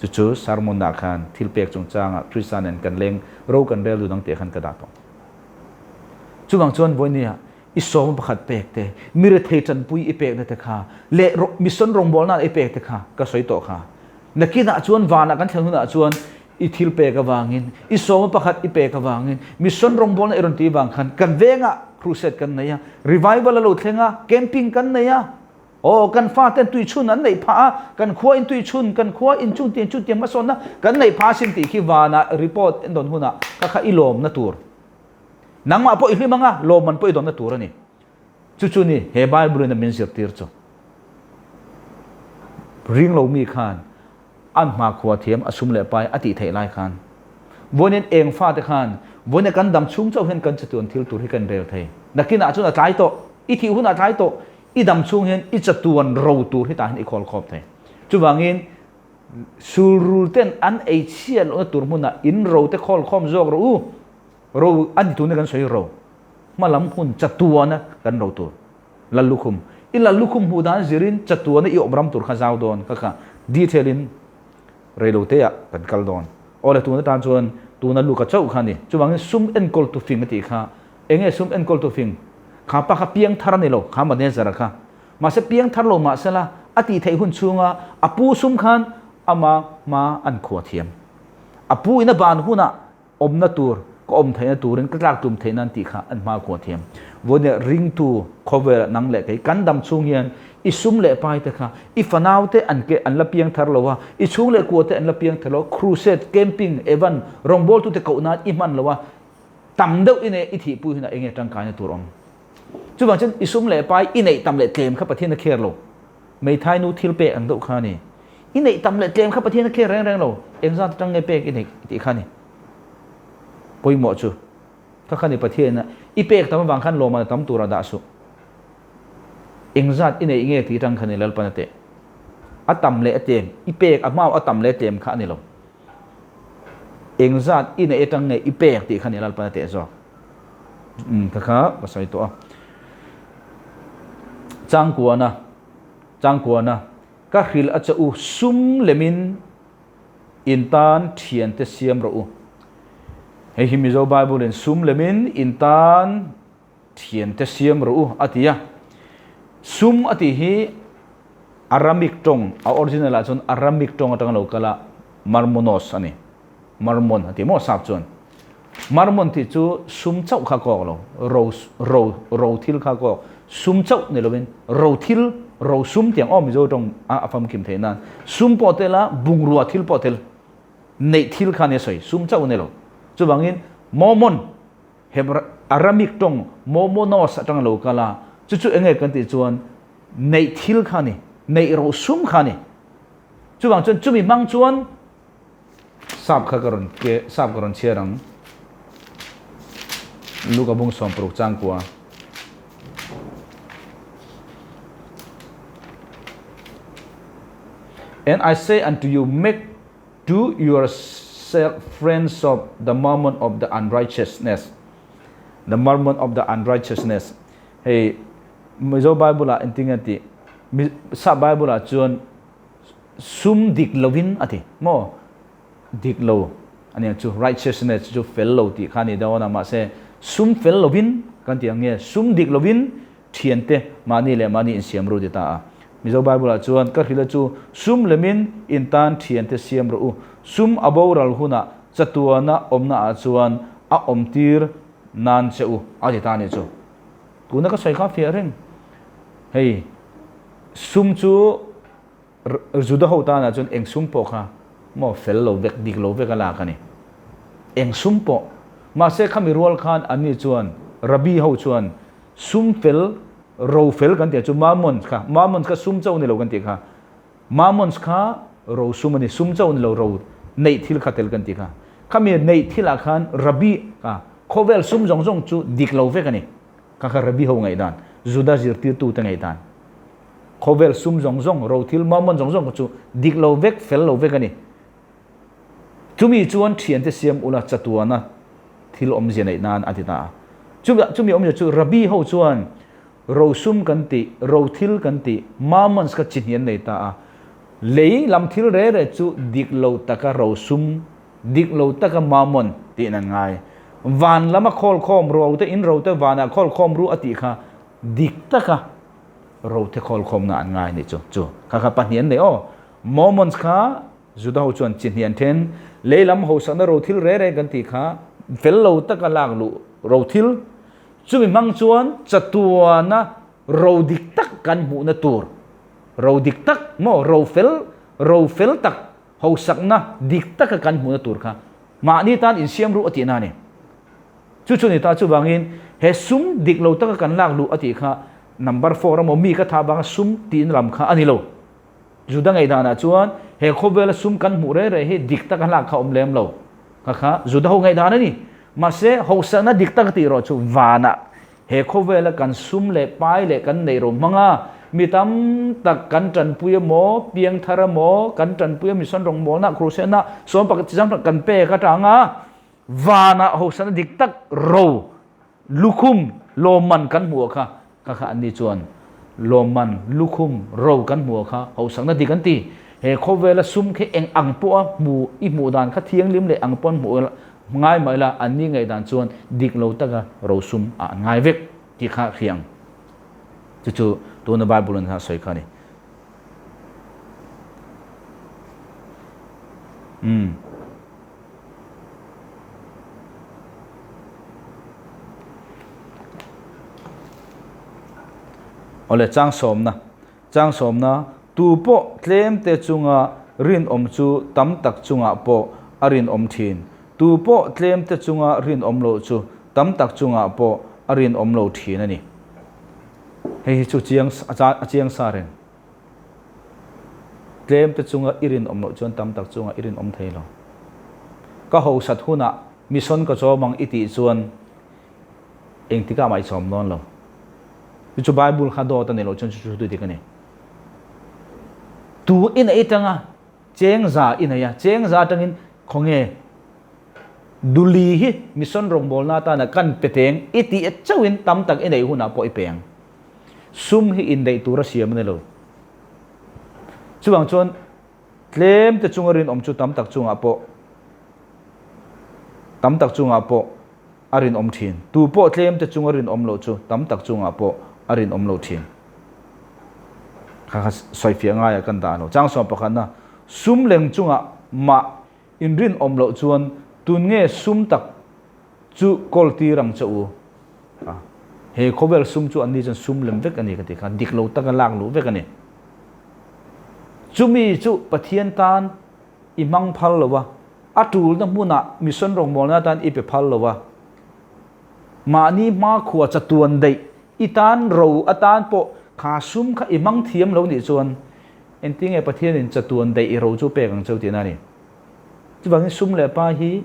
Chu chu sermon ah khan thil pek chungchangah Krista nen kan leng ro kan rel dun ang tih khan ka dah tawh. Chuvang chuan vawiin I sawma pakhat pek te, mi rethei tanpui i pekna te kha, leh mission rawngbawlna i pek te kha ka sawi tawh kha. Nakinah chuan vanah kan thlen hunah chuan i thil pek avangin, i sawma pakhat i pek avangin, mission rawngbawlna i rawn tih vang khan kan vengah crusade kan nei a, revival a lo thleng a, camping kan nei a, aw kan faten tuichhun an neih phah a, kan khua in tuichhun, kan khua in chungtiang chungtiang hmasawnna kan neih phah asin tih khi vanah report en dawn hunah kha kha i lawmna tur. Nangmah pawh i hlim anga, lawmman pawh i dawnna tur a ni. Chu chu ni he Bible in a min zirtir chu. Ring lo mi khan an hmakhua thiam a sum leh pai a tih theih lai khan vawiin eng fate khan vawiin kan dam chhung chauh hian kan chatuan thil tur hi kan rel thei. Nakinah chuan a tlai tawh, i thih hunah a tlai tawh, i dam chhung hian i chatuan ro tur hi tah hian i khawl khawp thei. Chuvangin. Sulrul ten an ei chhiat lohna tur hmunah in ro te khawl khawm zawk rawh u. Ro a ni tuna kan sawi ro. Hmalam hun chatuana kan ro tur. Lallukhum. I lallukhum hmuh dan zirin chatuana i awm ram tur kha zau dawn kha kha detail in reilote ah kan kal dawn. Awle tun atan chuan tuna luka chauh kha a ni. Chuvangin sum enkawl tu fing a tih kha enge sum enkawl tu fing? Kha pa kha piangthar a ni lo, kha manager a kha. Mahse piangthar lo mahsela a tih theih hun chhunga a pu sum khan ama hma an khuah thiam. A pu in a ban hunah awmna tur, ka awm theihna turin ka tlak tum theih nan tih kha an hma khuah thiam. Vawinia ringtu khawvelah nang leh kei kan dam chhung hian i sum leh pai te kha i fanau te an ke an la piang thar lo a, i chhung leh kua te an la piang thar lo a, crusade, camping, evan, rawngbawltu te koh nan i hman lo a, tam deuh i nei i thihpui hunah enge tangkaina tur awm. Chuvang chuan i sum leh pai i neih tam leh tlem kha Pathian a kher lo. Meithai nu thil pek ang deuh kha a ni. I neih tam leh tlem kha Pathian a kher reng reng lo. Engzat atang nge pek i neih tih kha a ni. Pawimawh chu kha kha ni Pathian a i pek tam avang khan lawmman a tam tur a dah suh. Engzat i neih nge tih atang kha ni Lalpan a teh. A tam leh a tlem, i pek a hmau a tam leh tlem kha a ni lo. Engzat i neih atang nge i pek tih kha ni Lalpan a teh zawk. Umm ka kha ka sawi tawh a. Changkuana, Changkuana, ka hrilh a che u sum lemin in tan thiante siam rawh u. Hei hi Mizo Bible in sum lemin in tan thiante siam rawh u a ti a. Sum a tih hi Aramic tawng, a original ah chuan Aramic tawng atanga lo kal a, Marmonos a ni. Marmon a ti maw sap chuan. Marmon tih chu sum chauh kha kawk lo, ro ro ro thil kha kawk. Sum chauh ni lovin ro thil, ro sum tiang aw Mizo tawng a a famkim theih nan. Sum pawh tel a, bungrua thil pawh tel, neih thil kha nia sawi, sum chauh ni lo. Chuvangin Mormon Hebra Aramic tawng Mormonos atanga lo kal a, chu chu enge kan tih chuan neih thil kha a ni, neih ro sum kha a ni. Chuvang chuan chumi hmang chuan Sap kha ka rawn ke sap ka rawn chhiar ang. Luka bung 60 chang kua. And I say unto you, make to yourself friends of the mammon of the unrighteousness. The mammon of the unrighteousness. Hei, Mizo Bible ah engtin nge tih? Sap Bible ah chuan Sum dik lovin a ti maw? Dik lo a nia chu righteousness chu fel lo tih kha a ni dawn a, mahse sum fel lovin kan tih ang nge sum dik lovin thiante mahni leh mahni insiam ru ti ta a. Mizo Bible ah chuan ka hrilh a chu sum lemin in tan thiante siam rawh u, sum a boral hunah chatuana awmna ah chuan a awm tir nan che u a ti ta a nih chu. Tuna ka sawi kha fiah reng hei sum chu Juda ho tanah chuan eng sum pawh kha maw fel lo vek, dik lo vek a lak a ni. Eng sum pawh. Mahse khami rual khan anni chuan Rabbi ho chuan sum fel, ro fel kan tih chu mammon kha, mammon kha sum chauh a ni lo kan tih kha. Mammons kha ro sum a ni, sum chauh a ni lo, ro neih thil kha tel kan tih kha. Khami neih thilah khan Rabbi kha khawvel sum zawng zawng chu dik lo vek a ni. Kha kha Rabbi ho ngaihdan, Juda zirtirtute ngaihdan. Khawvel sum zawng zawng, rothil mammon zawng zawng kha chu dik lo vek, fel lo vek a ni. Chumi chuan thiante siam ula chatuana thil awmzia neih nan a ti ta a. Chumi awmzia chu Rabbi ho chuan rosum kan tih, rothil kan tih, mammons kha chi hnih an nei ta a. Lei lam thil re re chu dik lo taka rosum, dik lo taka mammon tiin an ngai. Van lama khawlkhawm rote in rote vanah khawlkhawm ru a tih kha dik taka rote khawlkhawmna an ngai nih chu chu kha kha pahnih an nei aw. Mormons kha Juda ho chuan chi hnih an then. Lei lam hosakna ro thil re re kan tih kha fel lo taka lak luh ro thil. Chumi hmang chuan chatuana ro dik tak kan hmuhna tur ro dik tak maw ro fel ro fel tak hosakna dik taka kan hmuhna tur kha mahni tan insiam ruh a tihna a ni. Chu chu ni ta chuvangin he sum dik lo taka kan lak luh a tih kha number four emaw mi ka tha vanga sum tihna lam kha a ni lo. Juda ngaihdanah chuan he khawvela sum kan hmuh reng reng hi dik taka lak kha awm lem lo. Kha kha Juda ho ngaihdan a ni. Mahse hauhsakna dik taka tih erawh chu vanah he khawvela kan sum leh pai leh kan neih ro hmanga Mi tam tak kan tanpui emaw, piangthar emaw, kan tanpui a mission rawngbawlna, crusade-na, sawm pakhat chi zam kan pek atanga vanah hosana dik tak ro lukhum lawmman kan hmuh kha kha kha anni chuan lawmman lukhum ro kan hmuh kha hosakna dik an ti. He khawvela sum khi eng ang pawha hmu i hmuh dan kha thianghlim leh ang pawn hmuh ngai mah ila anni ngaihdan chuan dik lo taka ro sum ah an ngai vek tih kha hria ang. Chu chu tuna Bible in a sawi kha a ni. Umm. Awle chang sawmna chang sawmna tu pawh tlem te chunga rinawm chu tam tak chungah pawh a rinawm thin. Tu pawh tlem te chunga rinawm loh chu tam tak chungah pawh a rinawm lo thin a ni. Hei hi chu chiang a chiang sa reng. Tlem te chunga i rinawm loh chuan tam tak chunga i rinawm thei lo. Ka hosat hunah mission ka chawm ang i tih chuan engtikah mah i chawm dawn lo. Chu chu Bible kha dawt a ni loh chuan chu chu dik a ni. Tu i neih atanga cheng za i nei a, cheng za atangin khawnge Duli hi mission rawngbawlna atana kan pe teng i tih chauhin tam tak i neih hunah pawh i pe ang. Sum hi indaih tura siam a ni lo. Chuvang chuan tlem te chunga rinawm chu tam tak chungah pawh tam tak chungah pawh a rinawm thin. Tu pawh tlem te chunga rinawm loh chu tam tak chungah pawh a rinawm lo thin. Kha kha sawifiah ngaiah kan dah lo. Chang sawm pakhatna, sum leng chungah mah Inrinawm loh chuan tun nge sum tak chu kawl tir ang che u? A, he khawvel sum chu anni chuan sum lem vek a ni ka ti kha, dik lo taka lak luh vek a ni. Chumi chu Pathian tan i hmang phal lo a, a tulna hmunah mission rawngbawlna atan i pe phal lo a, mahni hmakhua chatuan daih i tan ro atan pawh kha sum kha i hmang thiam lo nih chuan Engtinge Pathianin chatuan daih i ro chu pek ang cheu tihna a ni. Chuvangin sum leh pa hi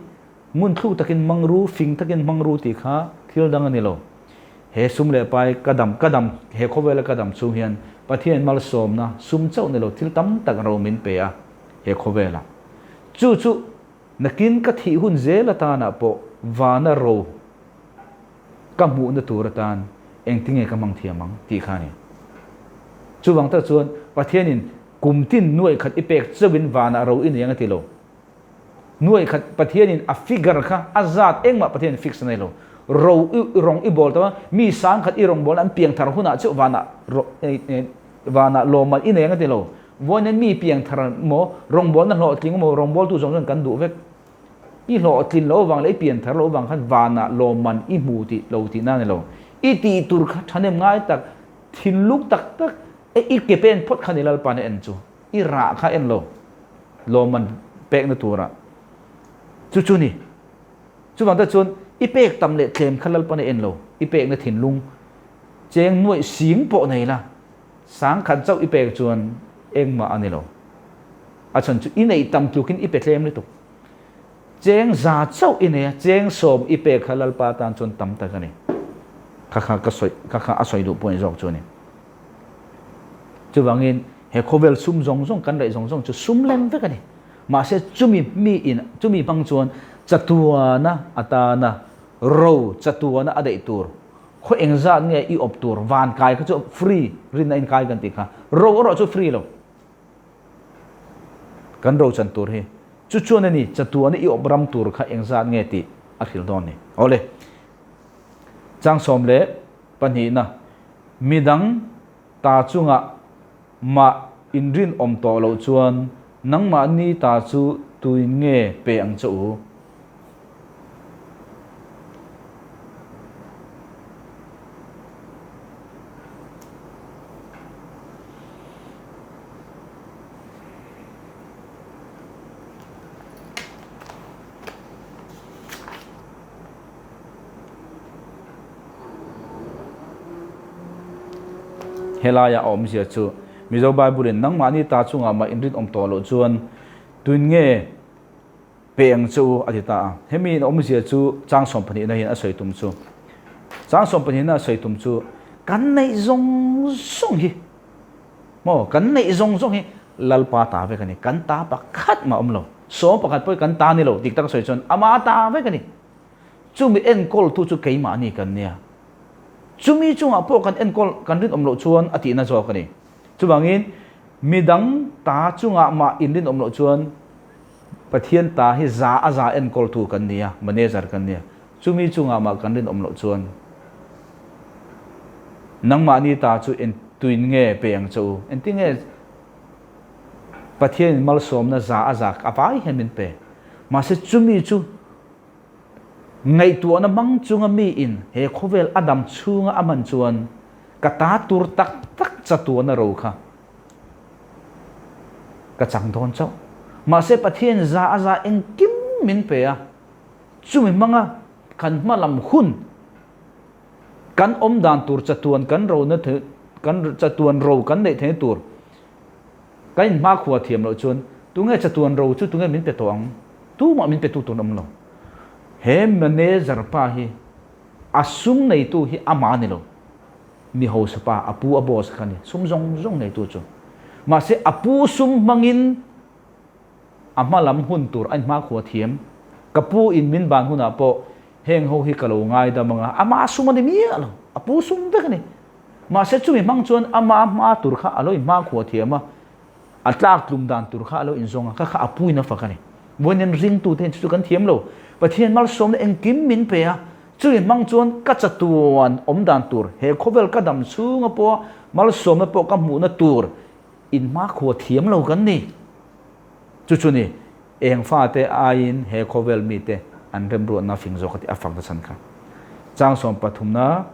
ngun thluk takin hmang ru, fing takin hmang ru tih kha thil dang a ni lo. He sum leh pa hi ka dam, ka dam, he khawvela ka dam chung hian Pathianin malsawmna sum chauh ni lo thil tam tak ro min pe a he khawvelah. Chu chu nakin ka thih hun zel atanah pawh vana ro ka hmuhna tur atan engtinge ka hmang thiam ang tih kha a ni. Chuvang tak chuan Pathianin kum tin nuaih khat i pek chauhin vanah ro i nei ang a ti lo. Nuaih khat Pathianin a figure kha a zat engmah Pathianin fix a nei lo. Ro i rawng i bawl tawh a, mi sang khat i rawng bawl an piang thar hunah chauh vanah vanah lawmman i nei ang a ti lo. Vawiin mi piang thar maw rawngbawlna hlawhtling emaw rawngbawltu zawng zawng kan duh vek. I hlawhtlin loh avang leh i pian thar loh avang khan vanah lawmman i hmu tih lo tihna a ni lo. I tih tur kha thahnem ngai tak, thinlung tak tak e i ke pen phawt kha ni Lalpa'n a en chu. I rah kha en lo lawmman pekna turah. Chu chu ni. Chuvang te chuan i pek tam leh tlem kha Lalpa'n a en lo. I pekna thinlung cheng nuaih sing pawh nei la, sangkhat chauh i pek chuan engmah a ni lo. A chhan chu i neih tam tlukin i pe tlem lutuk. Cheng za chauh i nei a, cheng sawm i pek kha Lalpa tan chuan tam tak a ni. Kha kha ka sawi, kha kha a sawi duh pawh ni zawk chu a ni. Chuvangin he khawvel sum zawng zawng kan raih zawng zawng chu sum lem vek a ni. Mahse chumi mi in, chumi hmang chuan chatuana atana ro chatuana a daih tur, khaw engzat nge i awp tur, van kai kha chu free, rinna in kai kan tih kha, ro erawh chu free lo. Kan rochan tur hi chu chuan a ni, chatuana i awp ram tur kha engzat nge tih a hrilh dawn ni. Awle, Changsawm leh pahnihna, midang ta chungah mah inrinawm tawh loh chuan nangmahni ta chu tuin nge pe ang che u? Helaia a awmzia chu Mizo Bible-in nangmahni ta chungah mah inrinawm tawh loh chuan tuin nge Pe ang che u, a ti ta a. Hemi in awmzia chu chang 12na hian a sawi tum chu. Chang 12na a sawi tum chu kan neih zawng zawng hi. Maw kan neih zawng zawng hi Lalpa ta vek a ni. Kan ta pakhat mah awm lo. Sawm pakhat pawh hi kan ta ni lo dik tak sawi chuan ama ta vek a ni. Chumi enkawltu chu keimahni kan nia. Chumi chungah pawh kan enkawl kan rinawm loh chuan a tihna zawk a ni. Chuvangin midang ta chungah mah inrinawm loh chuan Pathian ta hi za a za enkawltu kan nia, manager kan nia. Chumi chungah mah kan rinawm loh chuan nangmahni ta chu entuin nge pe ang che u? Engtin nge Pathianin malsawmna za a za a vai hian min pe? Mahse chumi chu Ngaihtuahna hmang chunga miin he khawvel a dam chhunga a hman chuan ka ta tur tak tak chatuana ro kha ka chang dawn chauh. Mahse Pathian za a za engkim min pe a, chumi hmanga kan hma lam hun kan awm dan tur chatuan kan rona kan chatuan ro kan neih theihna tur Kan inhmakhua thiam loh chuan tunge chatuan ro chu tunge min pe tawh ang? Tumah min petu tur an awm lo. He manager pa hi a sum neitu hi amah a ni lo. Mi hausa pa, a pu a boss kha a ni, sum zawng zawng neitu chu. Mahse a pu sum hmangin a hma lam hun tur a inhmakhua thiam. Ka pu in min ban hunah pawh heng ho hi ka lo ngaidam ang a, amah sum a ni miah lo, a pu sum vek a ni. Mahse chumi hmang chuan ama hma tur kha a lo inhma khuah thiam a, a tlak tlum dan tur kha a lo inzawng a, kha kha a puin a fak a ni. Vawiin ringtute hian chu chu kan thiam lo. Pathian malsawmna engkim min pe a, chumi hmang chuan ka chatuan awm dan tur, he khawvel ka dam chhunga pawha malsawmna pawh ka hmuhna tur inhma khuah thiam lo kan ni. Chu chu ni, eng fate aiin he khawvel mite an remruatna fing zawk a tih a fak na chhan kha. Chang sawm pathumna.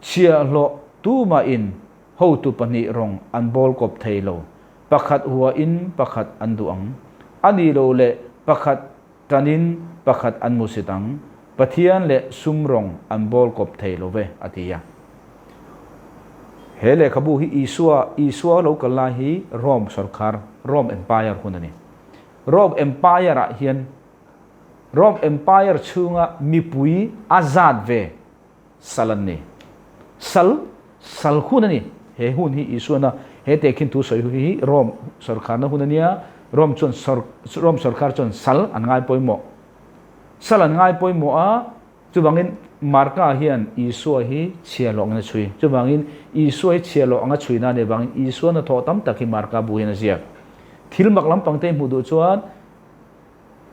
Chhiahhlawh tumahin hotu pahnih rawng an bawl kawp thei lo, pakhat huain pakhat an duh ang. A ni lo leh pakhat tanin pakhat an musit ang. Pathian leh sum rawng an bawl kawp thei lo ve, a ti a. He lehkhabu hi Isua, Isua lo kal lai hi Rome sawrkar, Rome Empire hun a ni. Rome Empire-ah hian Rome Empire chhunga mipui a zat ve Sal an ni. Sal, sal hun a ni. He hun hi Isuana he tehkhin thu sawi hi Rome sawrkharna hun a nia. Rome chuan sawr, Rome sawrkhar chuan sal an ngai pawimawh. Sal an ngai pawimawh a, chuvangin Marka hian Isua hi chhiahhlawh angin a chhui. Chuvangin Isua hi chhiahhlawh anga chhuina a nih avangin Isua hnathawh tam tak hi Marka bu hian a ziak. Thil mak lampang te hmuh duh chuan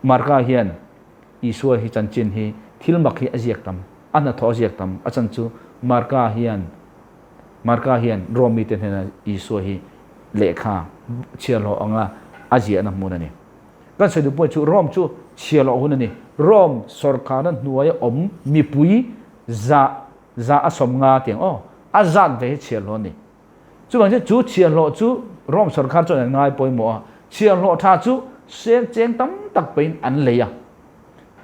Marka hian Isua hi chanchin hi thil mak hi a ziak tam, a hnathawh a ziak tam, a chan chu Marka hian Marka hian Rom mite hnena Isua hi lehkha chhiarhlawh anga a ziahna hmun a ni. Kan sawi duh pawh chu Rom chu chhiarhlawh hun a ni. Rom sawrkarna hnuaia awm mipui za za a 50 tiang aw a zat ve hi chhiarhlawh a ni. Chuvang chuan chu chhiahhlawh chu Rome sawrkar chuan an ngai pawimawh a, chhiahhlawh tha chu seng cheng tam tak peiin an lei a.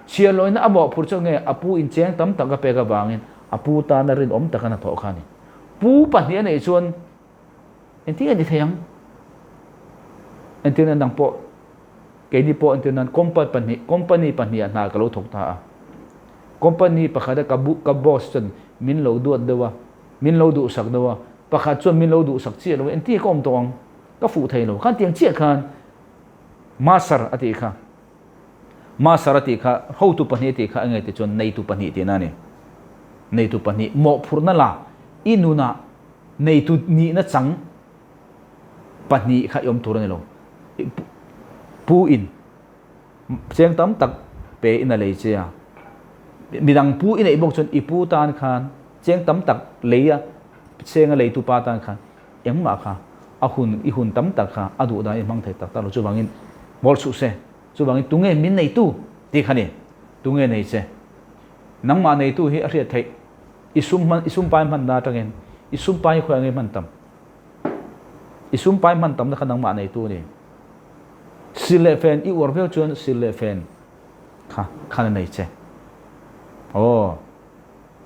Chhiahhlawhina a mawhphurh chu nge a pu in cheng tam tak a pek avangin a pu tana rinawm taka hnathawh kha a ni. Pu pahnih a neih chuan engtin nge ni thei ang? Entirna dang pawh keini pawh entir nan company pahnih company pahnih ah hna ka lo thawk ta a. Company pakhata ka ka boss chuan min lo duat deuh a. Min lo duhsak deuh a, pakhat chuan min lo duhsak chiah lo, engti ka awm tawh ang, ka fuh thei lo, khan tiang chiah khan Master a tih kha, Master a tih kha, hotu pahnih a tih kha enge tih chuan neitu pahnih tihna a ni. Neitu pahnih, mawhphurhna la, i nunah neitu nihna chang pahnih kha i awm tur a ni lo. Pu in cheng tam tak pe in a lei che a, midang pu i neih bawk chuan i pu tan khan cheng tam tak lei a, cheng a leitu pa tan khan engmah kha a hun i hun tam tak kha a duh dan i hmang thei tak tak lo chuvangin mawl suh se, chuvangin tunge min neitu tih kha ni, tunge nei che nangmah neitu hi a hriat theih i sum hman i sum pai hman na atangin i sum pai hi khawi ang i hman tam i sum pai hman tam na kha nangmah neitu a ni. Sil leh fen i uar viau chuan sil leh fen kha khan a nei che. Aw,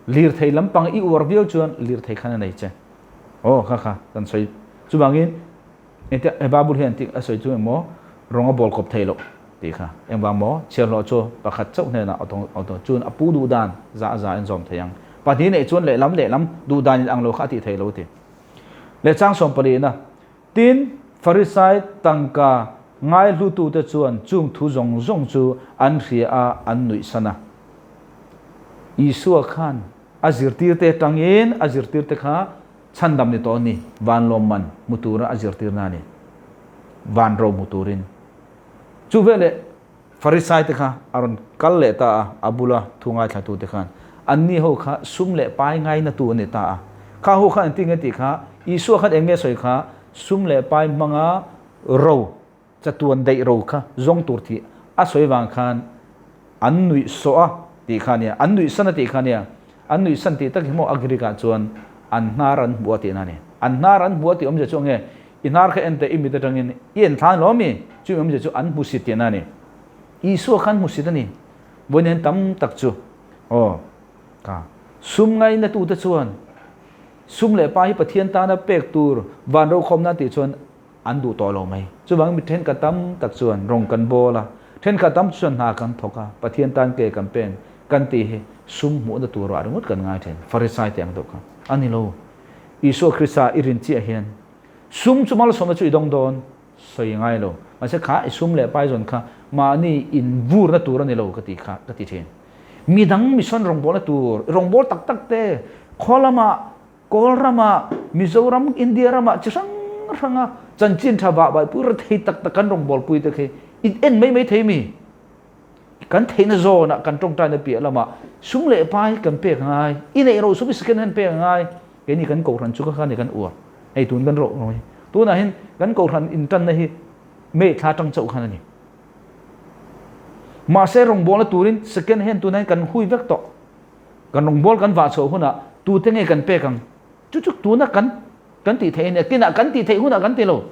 lirthei lampang i uar viau chuan lirthei khan a nei che. Aw, kha kha kan sawi. Chuvangin engtia he Bible hian tik a sawi chu emaw rawng a bawl kawp thei loh tih kha. Engvang maw? Chhiarhlawh chu pakhat chauh hnenah a tawng a tawng chuan a pu duh dan za a za in zawm thei ang. Pahnih neih chuan lehlam lehlam duh dan in ang lo kha a tih thei lo ti. Leh chang 14 na. Tin, Farisai tangka ngaihlutute chuan chung thu zawng zawng chu an hria a, an nuihsan a. Isua khan a zirtirte atangin a zirtirte kha chhandam ni tawh a ni, van lawmman hmu tura a zirtirna a ni, van ro hmu turin. Chu veleh Farisai te kha a rawn kal leh ta a, a bula thu ngaithlatute khan anni ho kha sum leh pai ngainatu a ni ta a. Kha ho khan engtin nge tih kha Isua khan eng nge sawi kha sum leh pai hmanga ro, chatuan daih ro kha zawng tur tih a sawi vang khan an nuih sawh a tih kha a nia, an nuih san a tih kha a nia. An nuih san tih tak hi maw a Greek ah chuan an hnar an hmuh a tihna a ni. An hnar an hmuh a tih awmzia chu enge? I hnar kha en teh i mit atangin i en thlan lo ami? Chumi awmzia chu an hmusit tihna a ni. Isua khan hmusit a ni. Vawiin tam tak chu aw ka sum ngaina tute chuan sum leh pa hi Pathian tana pek tur van rokhawm nan tih chuan an duh tawh lo mai. Chuvangin mi thenkhat tam tak chuan rawng kan bawl a, thenkhat tam chuan hna kan thawk a, Pathian tan ke kan pen kan tih hi sum hmuhna tur ah ringawt kan ngai thin. Farisai te ang deuh kha a ni lo. Isua Krista i rin chiah hian sum chu malsawmna chu i dawng dawn sawi ngai lo. Mahse kha i sum leh paizawn kha mahni invurna tur a ni lo ka ti kha ka ti thin. Midang mission rawngbawlna tur, rawngbâwl tak tak te, khaw lamah Kawl ramah, Mizoram, India ramah chi hrang hranga chanchin tha vah vaih pui rethei tak tak kan rawngbawlpui te khi in en mai mai thei mi? Kan theihna zawnah kan tawngtaina piah lamah sum leh pai kan pek a ngai, i neih ro sum i second hand pek a ngai, keini kan kohhran chu kha kha ni kan uar, hei tun kan rawh rawh hi. Tunah hian kan kohhran intanna hi May thla atang chauh khan a ni. Mahse rawngbawlna turin second hand tunah hian kan hui vek tawh. Kan rawngbâwl kan vah chhuah hunah tute nge kan pek ang? Chu chu tuna kan kan tih theih a nia, tinah kan tih theih hunah kan ti lo.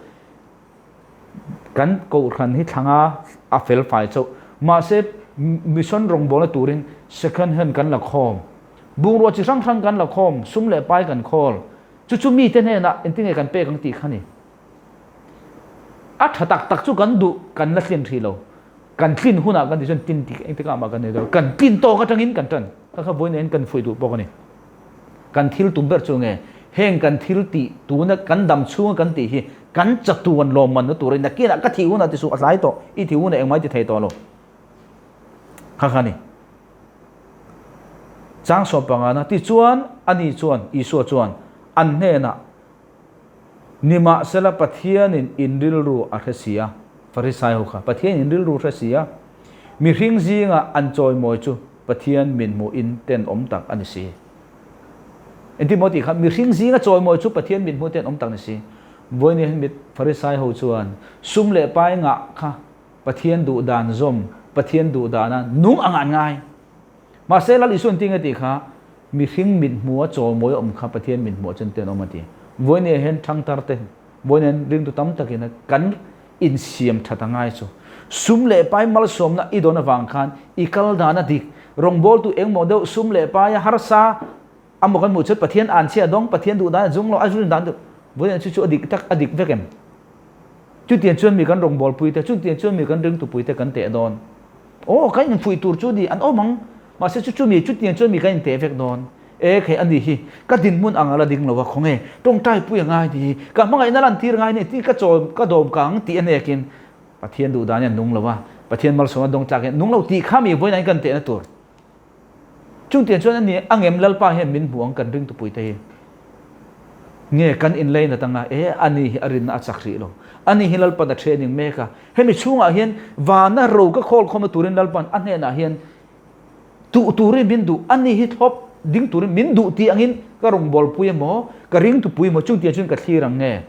Kan kohhran hi thlanga a fel fai chauh. Mahse mission rawngbâwlna turin second hand kan la khawm, bungrua chi hrang hrang kan la khawm, sum leh pai kan khawl. Chu chu mite hnenah engtin nge kan pek ang tih kha ni. A tha tak tak chu kan duh kan la tlin hrih lo. Kan tlin hunah kan tih chuan tin tik engtik ah mah kan nei lo. Kan tlin tawk atangin kan tan. Kha kha vawiin kan fuih duh bawk a ni. Kan thil tum ber chu nge heng kan thil tih tuna kan dam chhunga kan tih hi kan chatuan lawmmanna tur a ni. Nakinah ka thih hunah ti suh a tlai tawh. I thih hunah engmah i ti thei tawh lo. Kha kha a ni. Chang 15 na tichuan ani chuan Isua chuan an hnenah Nimahsela Pathianin in rilru a hre si a, Farisai ho kha Pathianin in rilru hre si a, mihring zinga an chawimawi chu Pathian min hmuhin tenawm tak a ni si. Engtin maw tih kha, mihring zinga chawimawi chu Pathian min hmuh tenawm tak a ni si. Vawiin hian mit Farisai ho chuan sum leh pai ngah kha Pathian duh dan zawm, Pathian duh dana nung ang an ngai. Mahse Lal Isua engtin nge tih kha, Mihring mit hmuha chawimawi awm kha Pathian mit hmuah chuan tenawm a ti. Vawinia hian thangtar te, vawinia hian ringtu tam takin kan insiam that a ngai chu. Sum leh pai malsawmna i dawn avang khan i kal dan a dik. Rawngbawltu engmaw deuh sum leh paia harsa amaw kan hmuh chuan Pathian anchhia a dawng, Pathian duh dan a zung lo, a rin dan duh. Vawinia chu chu a dik tak, a dik vek em? Chutiang chuan mi kan rawngbawlpui te, chutiang chuan mi kan ringtupui te kan teh dawn. Aw, kan infuih tur chu ni an awm ang, mahse chu chumi chutiang chuan mi kan inteh vek dawn. E khei a ni hi, ka dinhmun ang a la ding lo a, khawnge tawngtai pui a ngai ni, ka hmangaihna lantir ngai ni tih ka chaw ka dawm ka ang tih a hnekin Pathian duh dan hian nung lo a, Pathian malsawmna dawng tlak hian nung lo tih kha mi vawiin ah hian kan tehna tur. Chungtiang chuan a ni angem Lalpa hian min hmu ang kan ringtupui te hi. Nge kan inlei nat anga e a ni hi a rinna a chak rih lo. A ni hi Lalpan a training mek a. Hemi chhungah hian vana ro ka khawl khawmna turin Lalpan a hnenah hian tuh turin min duh, a ni hi thlawp ding turin min duh tih angin ka rawngbawlpui emaw, ka ringtupui emaw chungtiang chuan ka thlir ang nge.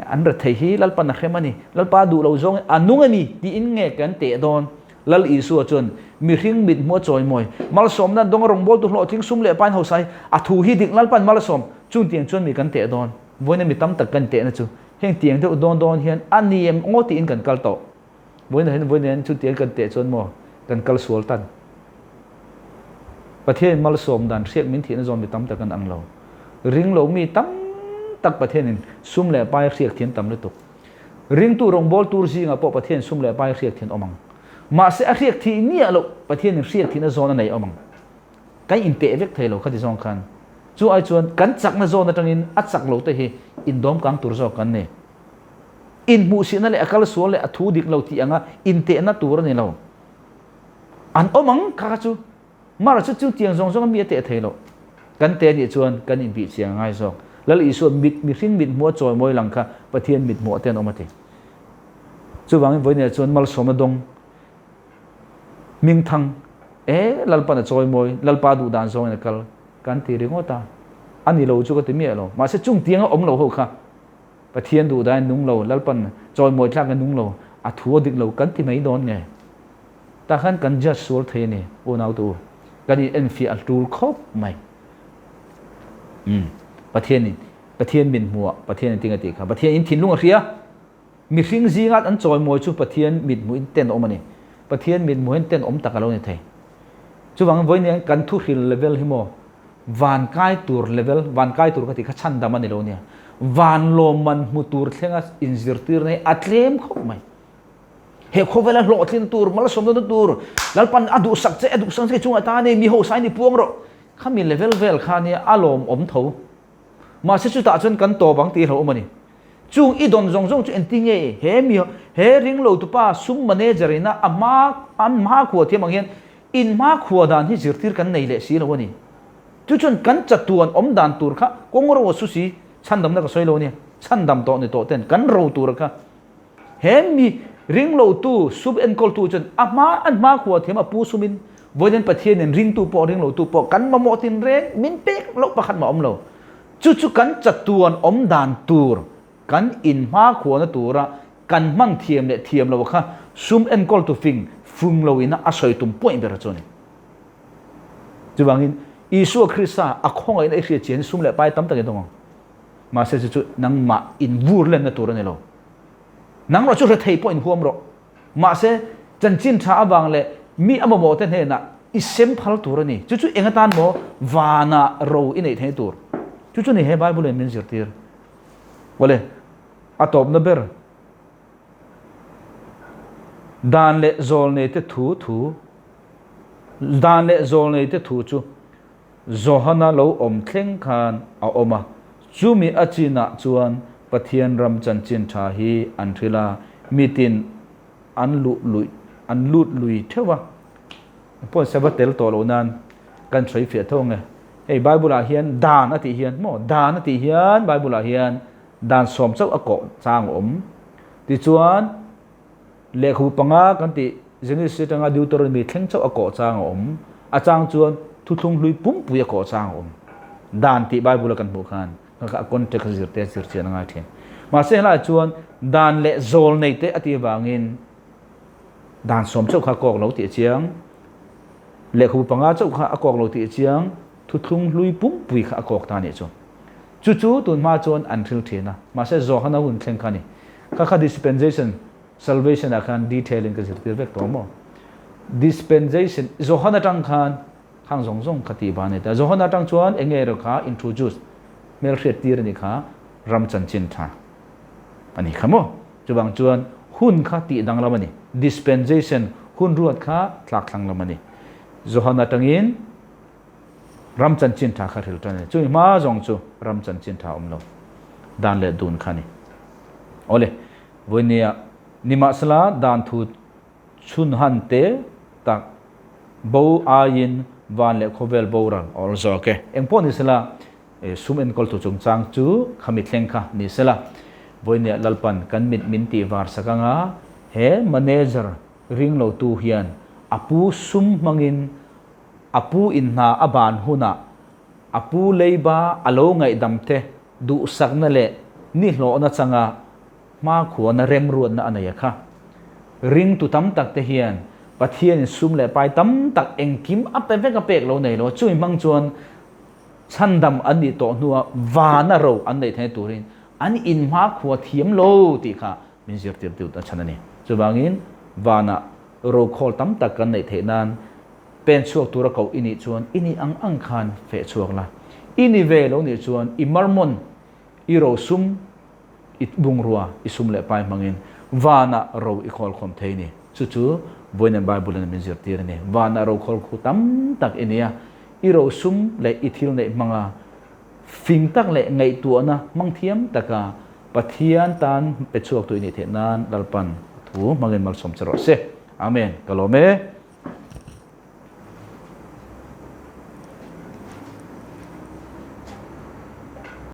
An rethei hi Lalpan a hrem a ni. Lalpa duh lo zawng a nung a ni tiin nge kan teh dawn? Lal Isua chuan mihring mit hmuh a chawimawi. Malsawmna an dawng a rawngbawltu hlawhtling sum leh pain hausa hi a thu hi dik Lalpan malsawm. Chung tiang chuan mi kan teh dawn. Vawiina mi tam tak kan tehna chu heng tiang deuh dawn dawn hian a ni em ngaw tiin kan kal tawh. Vawiina hian vawiina hian chu tiang kan teh chuan maw kan kal sual tan. Pathianin malsawm dan hriat min thihna zawn mi tam tak an ang lo. Ring lo mi tam tak Pathianin sum leh pai hriak thiam tam lutuk. Ringtu rawngbâwl tur zingah pawh Pathian sum leh pai hriak thian awm ang. Mahse a hriak thih miah loh Pathianin hriak thihna zawn a nei awm ang. Kan inteh vek thei lo khati zawng khan. Chu ai chuan kan chakna zawn atangin a chak lo te hi indawm kang tur zawk kan ni. Inhmuhsihna leh a kal sual leh a thu dik lo tih anga intehna tur a ni lo. An awm ang kha kha chu. Mara chu chu tiang zawng zawnga mi a teh thei lo. Kan teh anih chuan kan inbih chiang a ngai zawk. Lal Isua mit mihring mit hmuh a chawimawi lang kha Pathian mit hmuh te an awm a ti. Chuvangin vawiinah chuan malsawmna dawng hmingthang e Lalpan a chawimawi, Lalpa duh dan zawngin a kal kan ti ringawt a. A ni lo chu ka ti miah lo. Mahse chung tianga awm lo ho kha Pathian duh dain nung lo, Lalpan chawimawi tlak in nung lo, a thu a dik lo kan ti mai dawn nge? Tah khan kan judge sual thei a ni, unau te u. Kan in enfiah a tul khawp mai. Umm, Pathian in, Pathian min hmuh ah Pathian in tinge tih kha. Pathian in thinlung a hria. Mihring zingat an chawimawi chu Pathian mithmuh in ten awm a ni. Pathian mithmuh hian ten awm tak a lo ni thei. Chuvangin vawiin kan thuhril level hi maw van kai tur level, van kai tur ka tih kha chhandam a ni lo nia. Van lawmman hmu tur thlenga inzirtirna hi a tlem khawp mai. He khawvela hlawhtlin tur, malsawmna tur, Lalpan a duhsak che, a duhsak che chungah ta a ni, mi hausa in i puang rawh. Khami level vel kha nia a lawmawm tho. Mahse chutah chuan kan tawp ang tih hlauhawm a ni. Chung i dawn zawng zawng chu engti nge he mi he ringlo tupa sum manager ina a hma an hma khua thiam ang hian in hma khua dan hi zirtir kan nei leh si lo a ni. Chu chuan kan chatuan awm dan tur kha kawng ro a su si, chhandamna ka sawi lo a nia, chhandam tawh ni tawh ten kan ro tur kha He mi ringlotu sum enkawltu chuan a hma an hma khua thiam a pu sumin vawiin Pathianin ringtu pawh ringlotu pawh kan mamawh tin reng min pek loh pakhat mah awm lo. Chu chu kan chatuan awm dan tur kan in hma khuana tura kan hman thiam leh thiam lo kha sum enkawltu fing fung lo ina a sawi tum point ber chu a ni. Chuvangin Isua Krista a khawngaihna i hriat chian sum leh pai tam tak i dawng ang. Mahse chu chu nangmah in vur lenna tur a ni lo. Nang rawh chu hre thei pawh in huam rawh. Mahse chanchin tha avang leh mi a mamawh te hnenah i sem phal tur a ni. Chu chu eng atan maw vanah ro i neih theih tur. Chu chu ni he Bible in min zirtir. Awle, a tawpna ber dan leh zawlnei te thu thu dan leh zawlnei te thu chu Johana lo awm thleng khan a awm a, chumi a chinah chuan Pathian ram chanchin tha hi an hrilh a, mitin an luh luih an lut lui theuh a. Pawisa va tel tawh loh nan kan sawi fiah tho ang e. Hei Bible ah hian dan a tih hian maw dan a tih hian Bible ah hian dan sawm chauh a kawh chang a awm. Tichuan Lehkhabu panga kan tih Genesis atanga Deuteronomy thleng chauh a kawh chang a awm. A chang chuan thuthlung hlui pumpui a kawh chang a awm. Dan tih Bible a kan hmuh khan a context a zir te a zir chian a ngai thin. Mahse helaiah chuan dan leh zawl nei te a tih avangin dan sawm chauh kha a kawk lo tih a chiang. Lehkhabu panga chauh kha a kawk lo tih a chiang. Thuthlung hlui pumpui kha a kawk ta a nih chu. Chu chu tun hma chuan an hril thin a, mahse Johana hun thleng kha a ni. Kha kha dispensation, salvation ah khan detail in ka zirtir vek tawh maw? Dispensation, Johana tang khan khang zawng zawng kha tih va a ni ta. Johana tang chuan eng nge erawh kha introduce, hmelhriat tir a ni kha, ram chanchin tha a ni kha maw? Chuvang chuan hun kha tih danglam a ni. Dispensation, hun ruat kha tlak thlang lam a ni. Johana tangin Ram chanchin tha kha hril tan a ni. Chumi hma zawng chu ram chanchin tha awm lo dan leh dun kha a ni. Awle, vawinia nimahsela dan thu chhun han te tak bo aiin van leh khawvel boral a awl zawk e. Engpawh ni sela, sum enkawltu chungchang chu khami thleng kha ni sela, vawinia Lalpan kan mit min tih var sak anga he manager ringlotu hian a pu sum hmangin A pu in hna a ban hunah a pu leiba a lo ngaihdam te duhsakna leh nihlawhna changa hmakhuana remruatna a nei a kha. Ringtu tam tak te hian Pathianin sum leh pai tam tak engkim a pe vek a pek lo nei lo a, chumi hmang chuan chhandam an nih tawh hnua vana ro an neih theihna turin an inhmakhua thiam lo tih kha min zirtir deuh a chhan a ni. Chuvangin vanah Rokhawl tam tak kan neih theih nan pen chhuak tura koh i nih chuan i nih ang ang khan feh chhuak la. I ni ve lo nih chuan i marmawn, i rosum, i bungrua, i sum leh pai hmangin vanah ro i khawl khawm thei ni. Chu chu vawiin Bible in min zirtir a ni. Vanah rokhawl khu tam tak i nia, i rosum leh i thil neih hmanga. Fing tak leh ngaihtuahna hmang thiam taka Pathian tan pe chhuak tu i nih theih nan Lalpan a thu hmangin malsawm che rawh se. Amen. Ka lawm e.